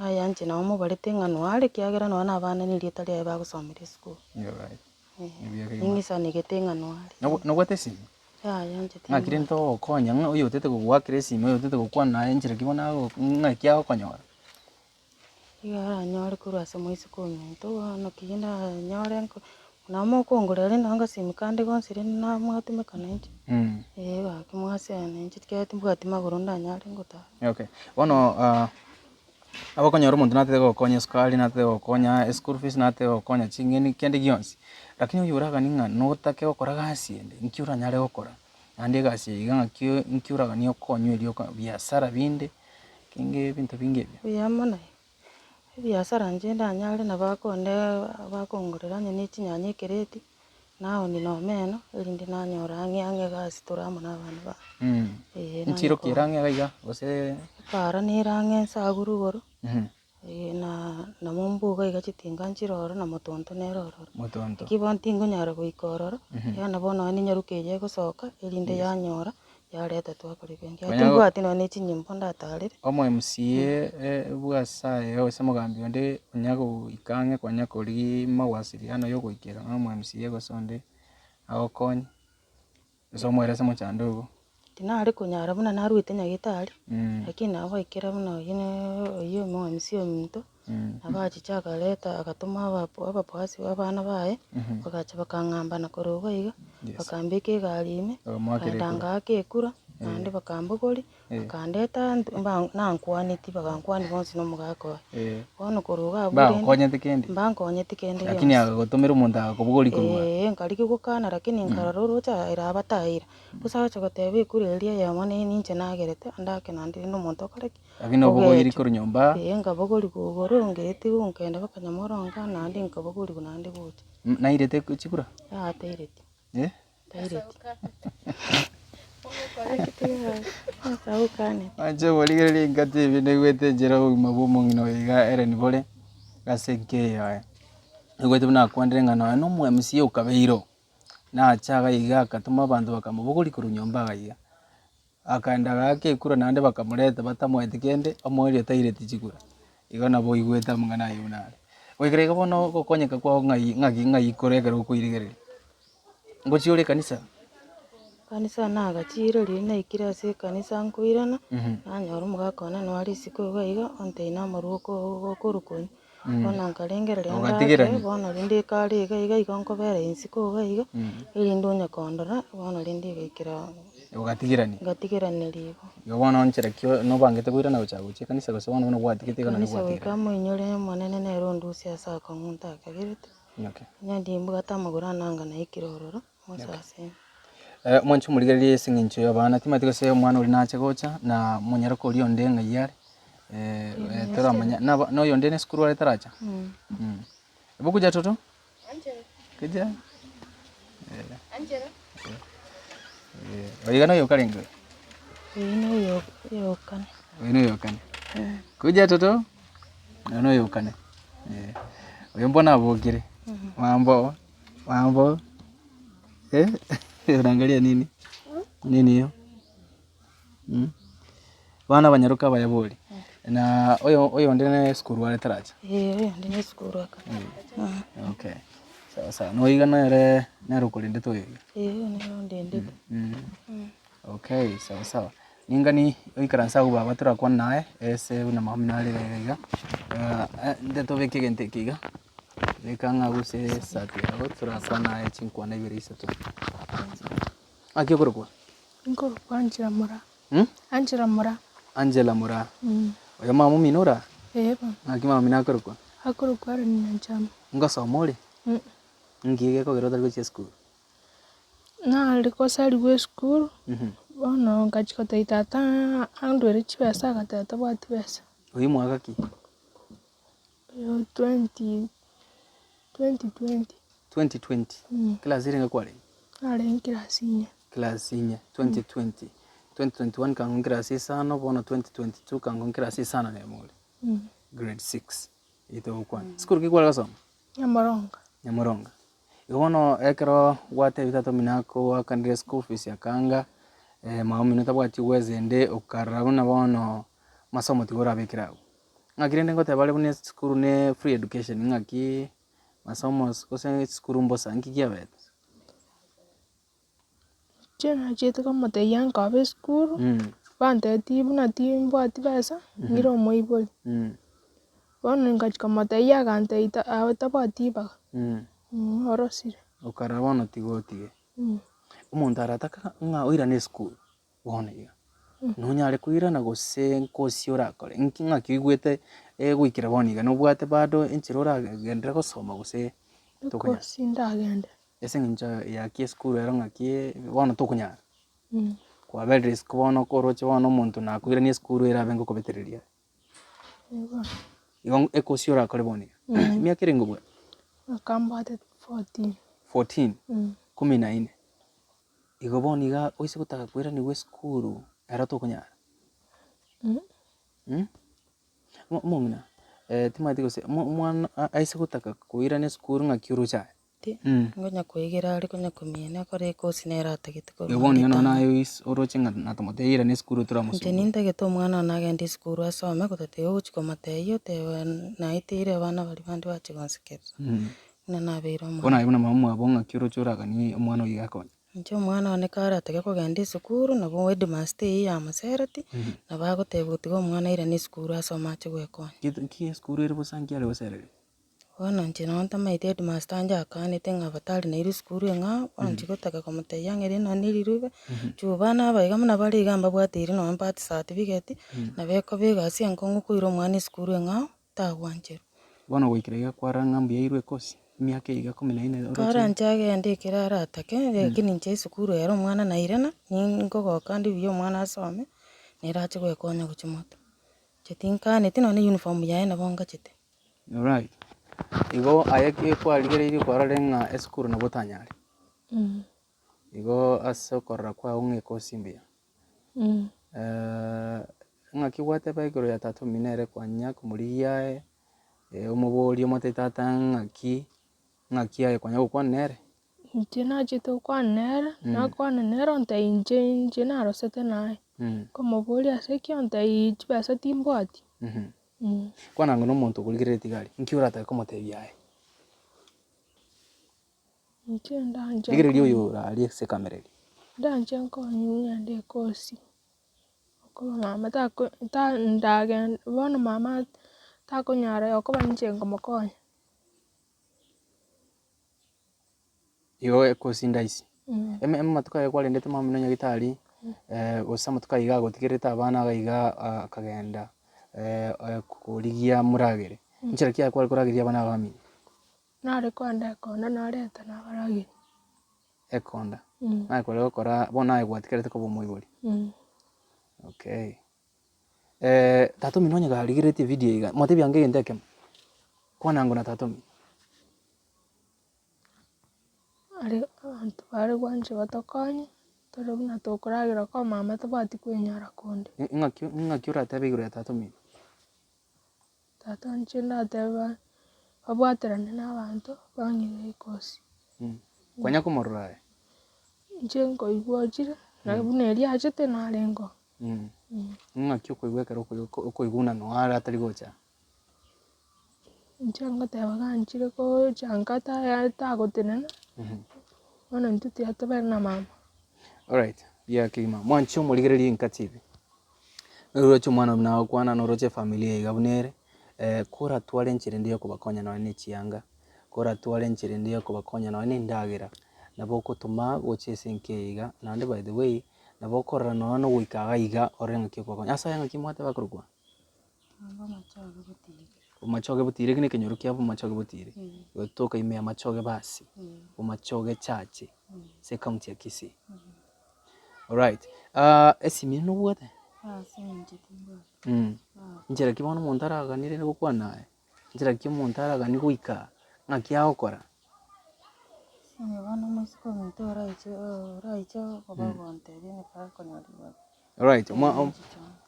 Yaya inche nabo mobarete ng'a noare ekiagera nonya na abana na erieta riaye bagosomera esukuru. You're right. Ebuya kegima. Ning'isanegete ng'a noare. Nobwate esimi? Yaya inche Ng'aki rende timbwati. togokonya ng'a oyotete gogoakera esimi, oyotete gokwana naye enchera ki bono ago ng'aki agokonyora? Igo aranyore korwa ase moiseke ominto bono ki nanyore nko nabo mokongorera rende nonye gasimi kande gonsi rende namwatumeka nainche. Eeh gaki mwasea nainche ekiagera timbwati magoro ndanyare ngotara. Okay, bono abakonyora omonto natete gokonya esukari, natete gokonya eschool fees, natete gokonya ching'eni, kende gionsi, lakini oyio oraganie ng'a notake gokora gasi ende, nki oranyare gokora? Naende egasi eye iga ng'aki nki oraganie okonywe erio oko biasara binde, kenge ebinto binge ebio. Buya mono aye, ebiasara inche ndanyare nabo akonde bakongorera onye ne chinyanya ekereti, naonia na omeno, erinde nanyora ang'e ang'e egasi tore amo na abana bane. Eeh Nchiro ki ere nanyora ang'e iga iga gose. Epaara nere ang'e nse agwo rogoro. Na nabo mbuga iga chitinga nchire ororo na motonto nere ororo. Motonto. Eki bono tingonyara goika ororo, yaani bono nonye ninyaruke eyio egosoka, erinde yanyora, yareta twakora ebenki. Konya Timbwati nonye na echinyimbo ndatarere. Omo MCA bw'asaye gose omogambi onde onya goika ang'e konya korigia mawasiliano ya ogoikera na omo MCA gose onde agokonye. Gose omoerese omochando ogo. Tinare konyara buna naruete nyagetari, lakini nabo baikera buna oyio ne oyio omomc ominto, nabo achiche akareta agatoma abapo abapoasi ba abana baye, bagacha bakang'ambana korwa iga iga, bakambeka egari ime, Bakamoakera nkaenda ekura. ngaaka ekura, naende bakambogoria, Bakandeta mba nankwaneti bagankwania bonsi na omogaka oye. Bono korwa iga abwo rende, Mbagokonyete kende? mbankonyeti kende Lakini gionsi. agagotomera omonto agakobogoria korwa aa. Eeh, nkarigia gokana lakini nkarora oroche aira abataira. Bosa agacha goteba ekura eria eyemo ne ninche nagerete, ande ake naende rende omonto okore ki? Lakini obogoiri Ogechwa. korwa nyomba. Eeh, nkabogorigwa igoro, ngetigwa nkaenda mpaka Nyamoronga, naende nkabogorigwa naende gocha. Nairete chikura? Yaya taireti. Eh? Inche borigereria engaki ebi naigwete enchera obogima bwa omong'ina oyo iga Ellen bore, ase enka eye yaye. Naigwete buna akwanire ng'a nonya na omo MCA okabeire oo, nacha iga iga agatoma abanto bakamobogoria korwa nyomba iga iga. Akaenda agaaka ekura naende bakamoreta batamoeti kende, omoerio taireti chikura. Igo nabo oigwete amang'ana ayio buna are. Goikera iga bono ogokonyeka kwao ng'ai ng'aki ng'ai kore ekero okoirigereria. Ngochia ore ekanisa? Ekanisa nagachire riria naikire ase ekanisa nkoirana, nanyora omogaka one noare isiko iga iga, ontebia namarwa oko okorwa konywa. Bono nkarengereria ndake, Ogatigerania. bono rende ekare iga iga igo nkobera isiko iga iga, erinde onye kondora, bono rende egaikera Ogatigerania. ngatigeraneri igo. Igo bono nchera ki nobangete koirana gochaka gochia ekanisa gose bono buna gwatigete iga nario Ekanisa goika gwatigerania? moinyore Omonene nere ondusie ase akong'u ntakagerete, Okay. onye ndimbwate amagoro ane anga naikire ororo, mosasime. Mwanche omorigererie ase eng'encho y'abana, timanyeti gose omwana oria nache gocha, na monyaroka oria onde ng'ai are, toramanya naba na oyonde ne esukuru are taracha? Ebu kuja toto, kuja, oyo iga noyo okarenge oyo? Oyio noyo oyokane. Oyo noyo okane, kuja toto, oyo noyo okane, oyo mbono abokire, mambo. Mambo eh, unaangalia nini? Nini hiyo? Mm. Bana abanyaroka abaya bori. Na oyo oyonde ne esukuru are taracha. Ee, oyonde ne esukuru aka. Okay. Sawa sawa. Noiga nere nere okorendete oyo iga. Ee, oyo nere ondendete. Okay, sawa sawa. Ningani oikaranse agwo baba torakwane naye ese buna mama nare iga iga. Nde tobeke egento eke iga. Beka ng'a gose esati yago torakwane aye chinkwana ibere isato. Ng'aki okorokwa? Nkorokwa Angela Moraa. Mh? Angela Moraa. Angela Moraa. Oyo mama omino ora? Ee bono. Ng'aki mama omino akorokwa? Akorokwa Aaron Nyanchama. Ngosoma ore? Nki gekogera otari gochia esukuru? Nare gosarigwa esukuru, bono ngachia gotebia tata andwere chibesa agateba tabwati besa. Oyio mwaka ki? Oyo twenty, twenty twenty. 2020 Class erenge kwarenge? Narenge class inye. Class inye, 2020. 2021 kango class isano, bono 2022 kango class isano na emo ore. Grade six, eyio togokwana. Sukuru ki kware gosoma? Nyamoronga. Nyamoronga. Igo bono ekero gwatebia tata omino akoakanere school fees akanga, mama omino tabwati uwezo ende, okarora buna bono masomo tiga orabekere abwo. Ng'aki rende ngoteba bare buna esukuru ne free education ng'aki. Masomo ase gose esukuru mbosa, nki kiabete? Inche nachiete komotebia nkobe esukuru, bantebetie buna timbwati besa, ng'ire omoibori. Bono ngachia komotebia agantebia ta aye tabwati ribaga, orosire. Okarora bono tiga otige. Omonto arataka ng'a oirane esukuru, bono iga, nonyare koirana gose nkosi orakore, nki ng'aki oigwete goikera bono iga, nobwate bado enchera oragenderere gosoma gose tokonyara? Ekosi ndagende. Ase eng'encho yaki esukuru ero ng'aki bono tokonyara, kwaberire isiko bono koroche bono omonto nakoirania esukuru erabe ngokobetereria are. Igo ekosi orakore bono iga, emiaka erenge obwate? Emiaka mbwate fourteen. Fourteen, kumi na ine. Igo bono iga oise gotaka koiraniwa esukuru ero tokonyara? Omong'ina timanyeti gose omwana aise gotaka koirana esukuru ng'aki oroche aye? Ngonya koigera are konya komiina akore ekosi nere atagete korwa Igo bono iga ritang'ani. nonya naye oise oroche ng'a natomotebia irana esukuru Inche toramosumbua. nintagete omwana one agende esukuru asome gotatiga ogochia komotebia oteba naeteire abana baria bande bachia gonsekerera, buna nabeire Bono omwana. aye buna mama omwabo ng'aki oroche oraganie omwana oyio akonye. Inche omwana one karatake kogenda esukuru nabo headmaster eywo yamosereti, nabo agoteba gotiga omwana airane esukuru asome ache goekonya. Ki esukuru ere bosa nki are gosereria? Bono inche nonye ntamaeti headmaster anche akanete ng'a batari nairwe esukuru eng'ao, bono inche gotaka komotebia ng'a ere nonye na erirube, chwo bana aba iga buna bare iga mbabwateire nonye birth certificate, nabo ekoba egasi enkong'u koira omwana esukuru eng'ao, tagwancherwa. Bono goikera iga kwarora ng'a mbuya airwe ekosi, emiaka eye iga kumi na ine oroche. Kare inche agende ekero aratake, lakini inche esukuru ere omwana nairana, ninkogoka ande buya omwana asome, nere ache goekonya gochia motwe. Inche tinkaneti nonye na uniform yaye nabo ngachete. Alright. Igo aye ki kwarigereirie kwarorire ng'a esukuru nabo otanyare? Igo ase okorora kwao ng'a ekosi mbuya. Ng'aki gwateba igoro ya tata omino ere kwanya komorigia aye, omoborie omotebie tata ng'aki, ng'aki aye kwanya gokwana nere? Inche nachete gokwana nere, nakwana nere ontebia inche inche narosete naye. Nkomoboria ase ki ontebia chibesa timbwati. Kwana ang'e nomonto okorigereretie iga aria, nki oratake komotebia aye? Inche ndanche Rigereria oyo ore aria ase ekamera eria. Ndanche nkonye ng'ende ekosi, okoba mama tako ta ndagenda bono mama takonyara okoba inche nkomokonya. Igo ekosi ndaisi. Eme amatuko aye kwarendete mama omino nyagetari, gose amatuko aya iga agotigerete abana iga iga akagenda korigia moragere. Nchera ki aye kware korageria abana aba bamino? Nare kogenda ekonda nareta nabarageria. Ekonda? Naye kware gokora bono naye gwatigerete koba omoibori? Okay. Tata omino onye karigereretie evidio eye iga, motebie ange egento ekemo, kwana ango na tata omino. Are abanto bare gwancha batokonye, tore buna tokoragera ko mama tabwati kwenyara konde. Ng'aki ng'aki oratebe igoro ya tata omino? Tata inche ndatebe babwaterane na abanto bang'ire ekosi. Kwanya komorora aye? Inche nkoigwa ochire, na buna erio achete narenge oo. Ng'aki okoigwa ekero okoigwa buna noyo are atari gocha? Inche ngoteba ganchire gocha nka taya tagotenena, bono intwe tiga tobere na mama. Alright, buya kegima. Mwanche omorigereria enka TV. Noroche omwana buna agokwana, noroche efamiri eye iga buna ere, koratware enchera ende ya okobakonya nonye na echianga, koratware enchera ende ya okobakonya nonye na endagera, nabo okotoma gocha ase enka eye iga, naende by the way, nabo okorora nonye na ogoika iga iga orore ng'aki okobakonya. Ase aya ng'aki mwateba korokwa? Bomachoge botire, eki nekenyoro kia bomachoge botire, gotoka ime ya machoge basi, bomachoge church, ase ecounty ya Kisii. Alright, esimi eye nobwate? Nchera ki bono omonto araganire gokwana aye? Nchera ki omonto araganie goika ng'aki agokora? Alright,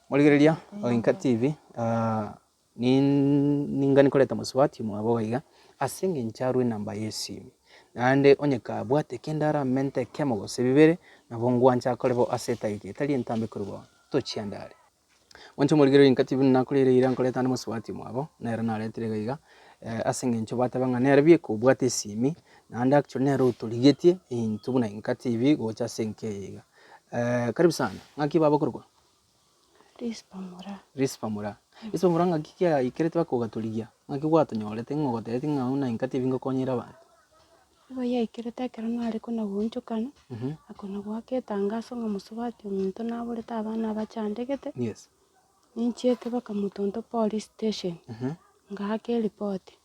morigereria Oinka TV, ningani koreta mosubati omwabo iga iga, ase eng'encho arwe enamba ya esimi, naende onye kabwate kende aramente ekemo gose bibere, nabo ngwancha akore bo ase etageka etari entambe korwa bono, tochianda are. Mwanche omorigereria Oinka TV buna nakoreire ira nkoreta ande mosubati omwabo, nere naretire iga iga. Ase eng'encho bateba ng'a nere bieka obwate esimi, naende actually nere otorigetie intwe buna Inka TV gocha ase enka eye iga. Karibu sana, ng'aki baba okorokwa? Rispa Moraa. Rispa Moraa. Rispa Moraa ng'aki kiaikerete mpaka ogatorigia? Ng'aki gwatonyorete ng'a ogotebetie ng'a buna Inka TV ngokonyere abanto? Nigo yaikerete ekero nare kona goonchokana, na kona goaka etangaso ng'a mosubati ominto naborete abana abachandegete, Yes. ninchiete mpaka Mutuntu police station, ngaaka eripoti.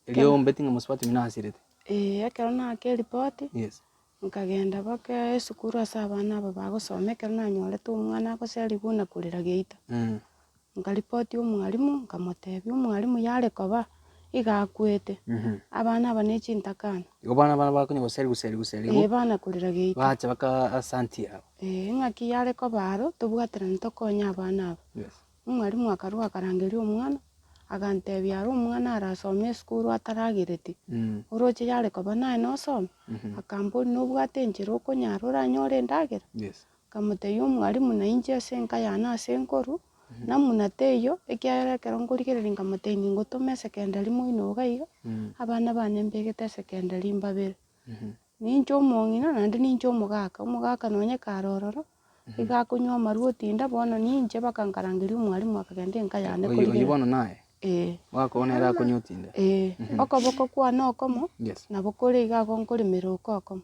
Erio ombeti ng'a mosubati oyio nasirete? Eeh, ekero naaka eripoti, Yes. nkagenda mpaka esukuru ase abana aba bagosoma, ekero nanyorete omwana agoserigwa na korera geita. Nkaripoti omwalimu, nkamotebia omwalimu yare koba iga akwete, abana aba ne chintakana. Igo bono abana bakonya goserigwa serigwa serigwa. Ee bana korera geita. Bacha baka asanti yabo. Ee, ng'aki yare koba aro, tobwaterane tokonye abana aba. Yes. Omwalimu akarua akarangeria omwana, agantebia aro omwana arasome esukuru ataragereti, oroche yare koba naye nosome? Akamboria nobwate enchera okonyara oranyore endagera? Yes. Nkamotebia omwalimu na inche ase enka yane ase nkorwa, namuna teiyo, ekiagera ekero nkorigereria nkamotebia ningotoma esekendari moino iga iga, abana bane mbegete esekendari mbabere. Ninche omong'ina naende ninche omogaka, omogaka nonye kare ororo, iga akonywa amarwa otinda, bono ninche mpaka nkarangeria omwalimu akagenda enka yane Oyio oyio korigereria. bono naye? Ee. Omogaka oo nere akonywa otinda? Ee, okoboko kwane okomo, Yes. nabo kore iga igo nkoremera oko okomo,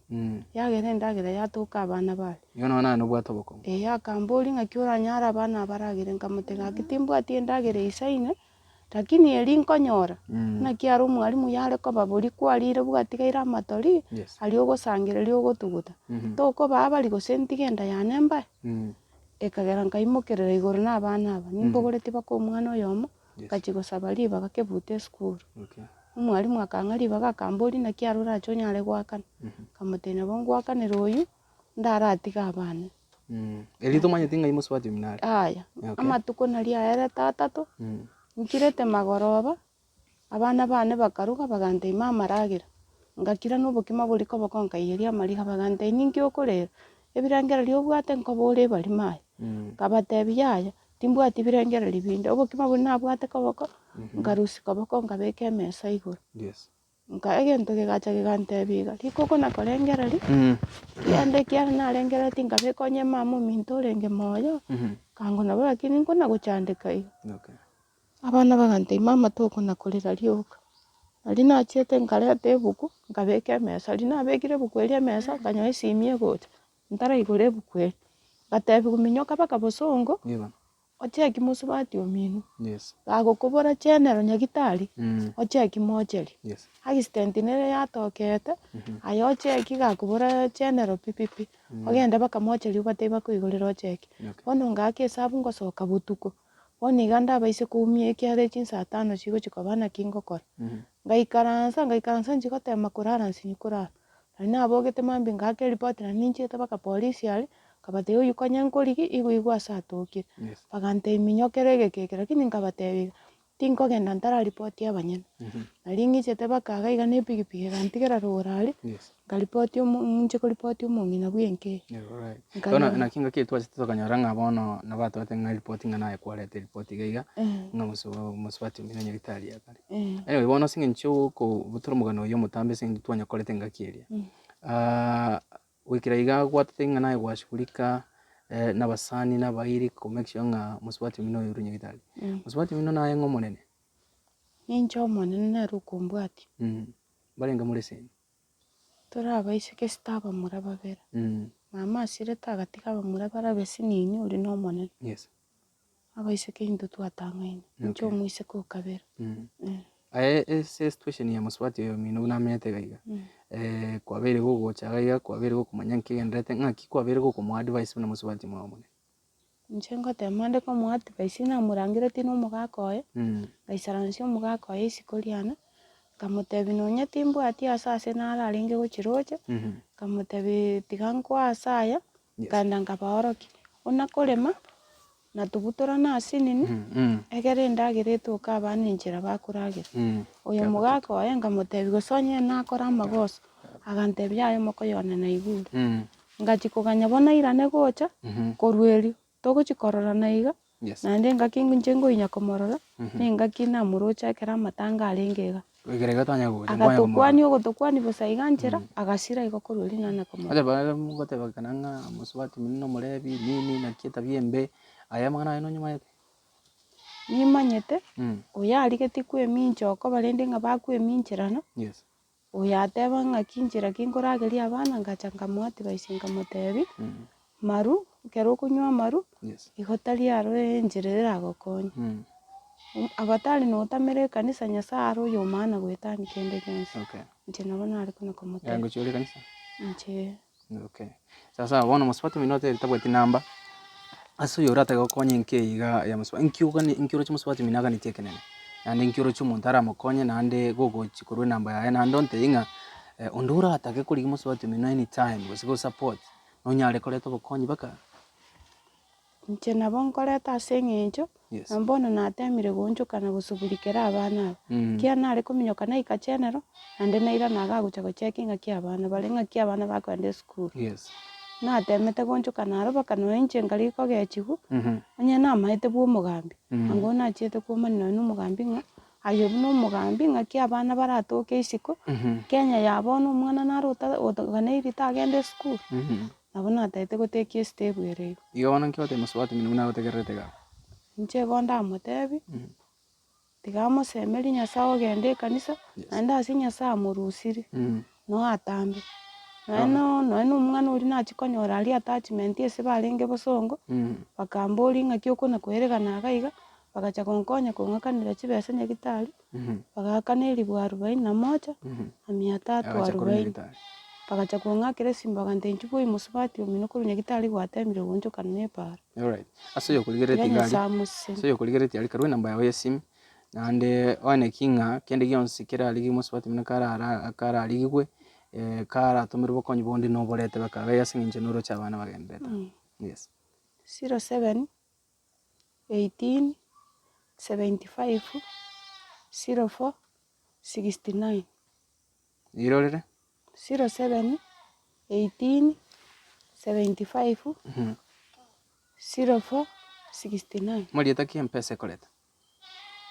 yagera endagera yatoka abana bare. Igo nonya naye nobwate obokong'u. Ee, akamboria ng'aki oranyare abana aba baragere, nkamotebia gaki timbwati endagera eisaine, lakini eri nkonyora, naki aro omwalimu yare koba boria kwarire bwatigaire amatori, Yes. aria ogosangereria ogotuguta, tokobaa baria gose ntige enda yane mbae? Ekagera nkaimokerera igoro na abana aba, nimbogoreti mpaka omwana oyomo, ngachia gosaba ribaga kebuta esukuru. Omwalimu akang'a ribaga akamboria naki aro orache onyare goakana, nkamotebia nabo ngoakanera oywo, ndaratige abana. Erio tomanyeti ng'ai mosubati omino are? Yaya, amatuko naria aerete atato, nkirete magoroba, abana bane bakaruga bagantebia mama ragera, ngakira na obokima boria koboko nkaiyeria amariga bagantebia ninki okorera, ebirengererio obwate nkobore ebarimo aye, nkabatebia yaya, timbwati birengererio binde, obokima boria nabwate koboko, nkarusia koboko nkabeka emesa igoro. Yes. Nka egento kegacha kegantebia iga, rikoko na korengereria, kende ekiagera narengereretie nkabeka onye mama ominto orenge moyo, kango nabo lakini nkona gochandeka iga. Okay. Abana bagantebia mama tokona korera rioka. Nario nachiete nkareta ebuku, nkabeka emesa, riria nabekire ebuku eria emesa, nkanyora esimi egocha, ntaraigora ebuku eria, ngatebiwa minyoka mpaka bosongo. Ocheki mosubati omino, Yes. gagokobora chenero nyagitari, Mm. ocheki mocheri. Yes. Accident nere yatokete, aye ocheki gakobora chenero pi pi pi, ogende mpaka mocheri obatebie bakoigorere ocheki. Okay. Bono ngaaka esabu ngosoka botuko, bono iga ndabaise koumia ekiagera chinsa tano chigochi koba naki ngokora. Ngaikaransa ngaikaransa nchi gotema korara nsinye korara. Nari nabogete mambia ngaaka eripoti naende ninchiete mpaka polisi aria, nkabatebia oyio konya nkorigia igo igo ase atokire. Bagantebia minyokere egeka eke lakini nkabatebia iga, tinkogenda ntararipotia abanyene. Nari ng'ichete mpaka iga iga na epikipiki egantigera rogoro aria, nkaripotia omo inche koripotia omong'ina bwa enka eye. Alright. Bono Nkanyora. naki engaki eye twachete tokanyora ng'a bono nabatobete ng'a eripoti ng'a naye kwareta eripoti iga iga, ng'a mosubati omino nyagitari akare. Anyway bono ase eng'encho yokobutora omogano oyio omotambe ase eng'encho twanyakorete engaki eria, goikera iga gwatotebia ng'a naye gwashughulika na abasani na abairi ko make sure ng'a mosubati omino oyo orure nyagitari. Mosubati omino naye ng'a omonene? Ninche omonene nere okombwatia. Mbarenge more esegi? Tore abaiseke esita abamura babere. Mama asirete agatiga abamura barabe sinini oria na omonene. Yes. Abaiseke intwe twatang'aine, inche Okay. omoiseke o kabere. Aye ase esituesheni ya mosubati oyo omino buna amenyete iga iga, kwabeire gogocha iga iga, kwabeire gokomanya nki kegendererete, ng'aki kwabeire gokomoa advice buna mosubati omwabo omonene? Inche ngotema nde komoa advice namorangeretie na omogaka oye, ngaisaransia omogaka oye isiko riane, nkamotebia nonye timbwati ase ase naro arenge gochiroche, nkamotebia tiga nkoe ase aya, nkaenda nkabaorokia, buna korema, na tobutorane asinini, egere endagera etoke abana enchera bakoragera. Oyo omogaka oye nkamotebia gose onye nakora amagoso, agantebia yaya omokoyone naigure. Ngachia koganya bono airane gocha, korwa erio, togochia kororana iga, Yes. naende engaki inche nkoinya komorora, na engaki namoroche ekero amatanga arenge iga. Goikera iga twanya gocha nkwanya komorora. Agatokwania ogotokwania bosa iga nchera, agasira igo korwa erio nana komorora. Onye bare mogotebekana ng'a mosubati ominto na omorebi nini naki etabia embe, aya amang'ana aye nonyomanyete? Nimanyete, oyo arigetie kwemincha okoba rende ng'a bakwemincherana, oyo ateba ng'aki inchera ki nkorageria abana, ngacha nkamoa advice nkamotebia, maru, ekero okonywa amaru, igo tari aro enchera eragokonye. Abatari notamera ekanisa Nyasaye are oyo omana goetania kende gionsi. Inche nabo nare konya komotebia. Inche. Okay. Sasa bono mosubati ominto otebire tabwati namba, ase oyo oratake gokonya enka eye iga ya mosubati, inki ogani inki oroche mosubati omino aganetie ekenene? Naende inki oroche omonto aramokonye naende gogochi korwa enamba yaye naende ontebie ng'a onde oratake korigia mosubati omino anytime gose go support, nonyare koreta obokonyi mpaka. Inche nabo nkoreta ase eng'encho, Yes. na bono natemire goonchoka na gosuburikera abana aba. Ekiagera nare kominyoka naika chenero, naende nairana iga agocha gocheki ng'aki abana bare, ng'aki abana bakoenda esukuru. Yes. Natemete goonchoka naro mpaka nonya inche nkarigia kogechigwa, onye namaete bwa omogambi, ango nachiete komani nonya na omogambi ng'a aye buna omogambi ng'aki abana baratoke isiko, Kenya ya bono omwana naro ota oganeiri tagenda esukuru. Nabo natagete gotekia esitebu ere igo. Igo bono nki ogotebia mosubati omino buna agotegererete iga? Inche igo ndamotebie, tiga amosemerie Nyasaye ogende ekanisa, naende ase Nyasaye amorusirie, noo atambe. Nonya no nonya na omwana oria nachia konyora aria attachment ase barenge bosongo, bakamboria ng'aki okona koeregana iga iga, bagacha gonkonya kong'akanera chibesa nyagetari, Bagaakana elifu arubaini na moja, na mia tatu Bagacha korwa arubaini. Nyagetari. Bagacha kong'akera esimi bagantebia inchuo bwa omosubati omino korwa Nyagetari gwatemire goonchokana na epaara. Alright. Ase oyokorigereretie Tiga iga Nyasae aria, amosesenie. ase oyokorigereretie aria karue enamba yao ya esimi, naende one ki ng'a kende gionsi kerarigie omosubati omino karara kararigigwe, karatomerwe obokonyi bonde noborete baka iga ase eng'encho noroche abana bagendererete. Yes. 07 18 75 04 69. Irorere. 07 18 75 04 69. Marieta ki mpesa ekoreta?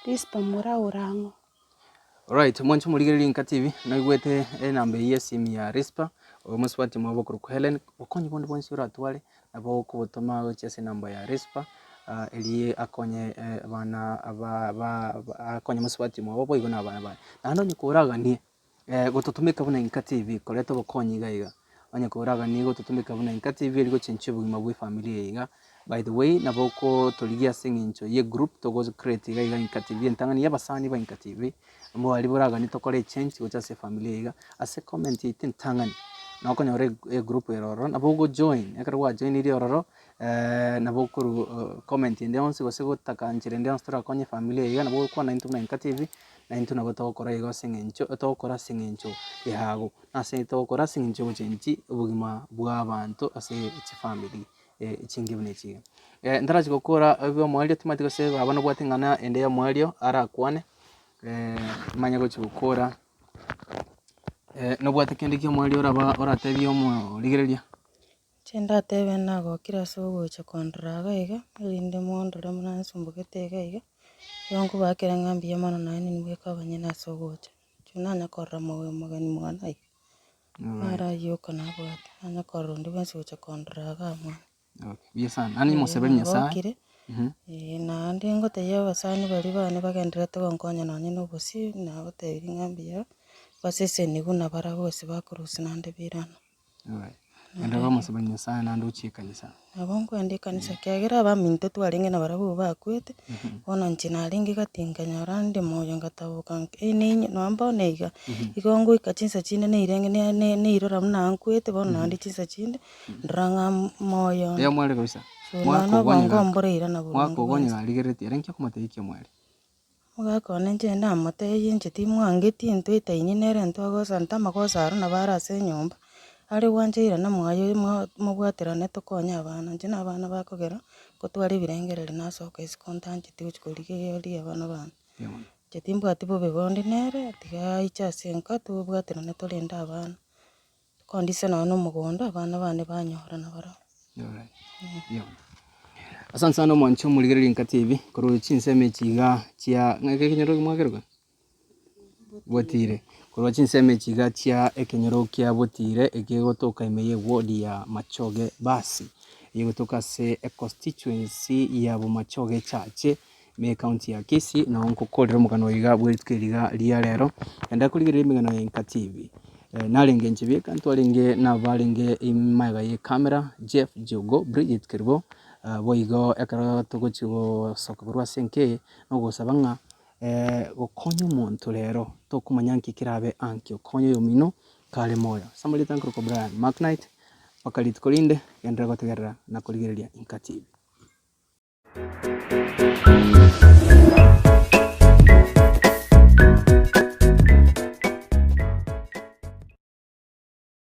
Rispa moraore ang'o. Alright, mwanche omorigereria Inka TV, noigwete enamba eyio y'esimi ya Rispa, oyo omosubati omwabo okorokwa Hellen, obokonyi bonde bwonsi oratware, nabo okobotoma gochia ase enamba ya Rispa, erio akonye abana aba ba akonye omosubati omwabo boigo na abana baye. Naende onye koraganie gototumeka buna Inka TV koreta obokonyi iga iga, onye koraganie gototumeka buna Inka TV erio gochenchia obogima bwa efamiri eye iga, by the way nabo okotorigia ase eng'encho ye egroup togo create iga iga Inka TV entang'ani ya abasani ba Inka TV, mbwari boraganie tokore echange gocha ase efamiri eye iga, ase comment yaito entang'ani, nokonyora egroup ere ororo nabo ogo join, ekero gwa joiniri ororo nabo okorwa comment ende yonsi gose gotaka nchera ende yonsi torakonye efamiri eye iga nabo ogokwana intwe buna Inka TV. Na intwe nabo togokora igo ase eng'encho togokora ase eng'encho yago, na ase togokora ase eng'encho y'ogochenchi obogima bwa abanto ase chifamiri chinge buna echi iga. Ntarachia gokora obe omoerio timanyeti gose baba nobwate eng'ana ende ya omoerio arakwane, manye gochia gokora nobwate kende kia omoerio oraba oratebie omorigereria. Inche ndatebe nagokire ase ogocha kondora iga iga, erinde mondore buna nsumbogete iga iga, igo nkobakera ng'a mbuya mono naende nimbweke abanyene ase ogocha. Inche nanya korora moyo omogeni mwane iga, naro ayio oka nabwate, nanya korora onde bwensi ogocha kondora igaa mwane. Okay, buya sana. Naende mosabere Nyasaye. Nagokire, naende ngotebia abasani baria bane bagendererete gonkonya nonye na obosio, nabatebirie ng'a mbuya, basesenigwe na barabwo gose bakorusia naende birana. Naende bamosaba Nyasaye naende ochie ekanisa. Nabo nkoenda ekanisa ekiagera abaminto twarenge nabarabwo bakwete, bono inche narenge gati nkanyora nde moyo ngataboka nk- einye nonya bono iga, igo ngoika chinsa chinde nairenge ne- ne- nairora buna nkwete bono naende chinsa chinde, ndora ng'a moyo onde. Eeh omwere kabisa. So nonya Mwaka obongo ogonya mbore irana boronge mwaka ogonya bwensi. arigereretie ere nki okomotebia ki omwere? Omogaka one inche namotebie inche timwangeti ntwetaini nere ntwagosana tamagoso aro nabo are ase enyomba, are gwancha irana mwaye mobwaterane tokonye abana, inche na abana bakogera, ngotwara ebirengererio nasoka isiko ntancheti gochia korigereria abana bane. Inche timbwati bobe bonde nere, tiga aiche ase enka tobwaterane torende abana, tokondisia nonye na omogondo abana bane banyora nabarabwo. Asante sana omwanchi omorigereria Inka TV, korwa chinsemo echi iga chia ng'aki ekenyoro mwakeroka? Botire. Korwa chinsemo echi iga chia ekenyoro kia Botire ekegotoka ime ye ward ya Machoge Basi eyegotoka ase econstituency ya Bomachoge Chache ime ye county ya Kisii nao nkokorera omogano oyo iga bwe rituko eri iga ria rero. Enda korigereria emegano ya Inka TV. Narenge inche bieka ntwarenge nabarenge magega ye camera Jeff Jogo Bridget Kerubo boigo ekero togochi gosoka korwa ase enka eye nogosaba ng'a Gokonya omonto rero, tokomanya nki kerabe ankio, konya oyomino kare moyo. Ase amarieta nkorokwa Brian Macknight, mpaka rituko rinde, genderera gotegerera na korigereria Inka TV.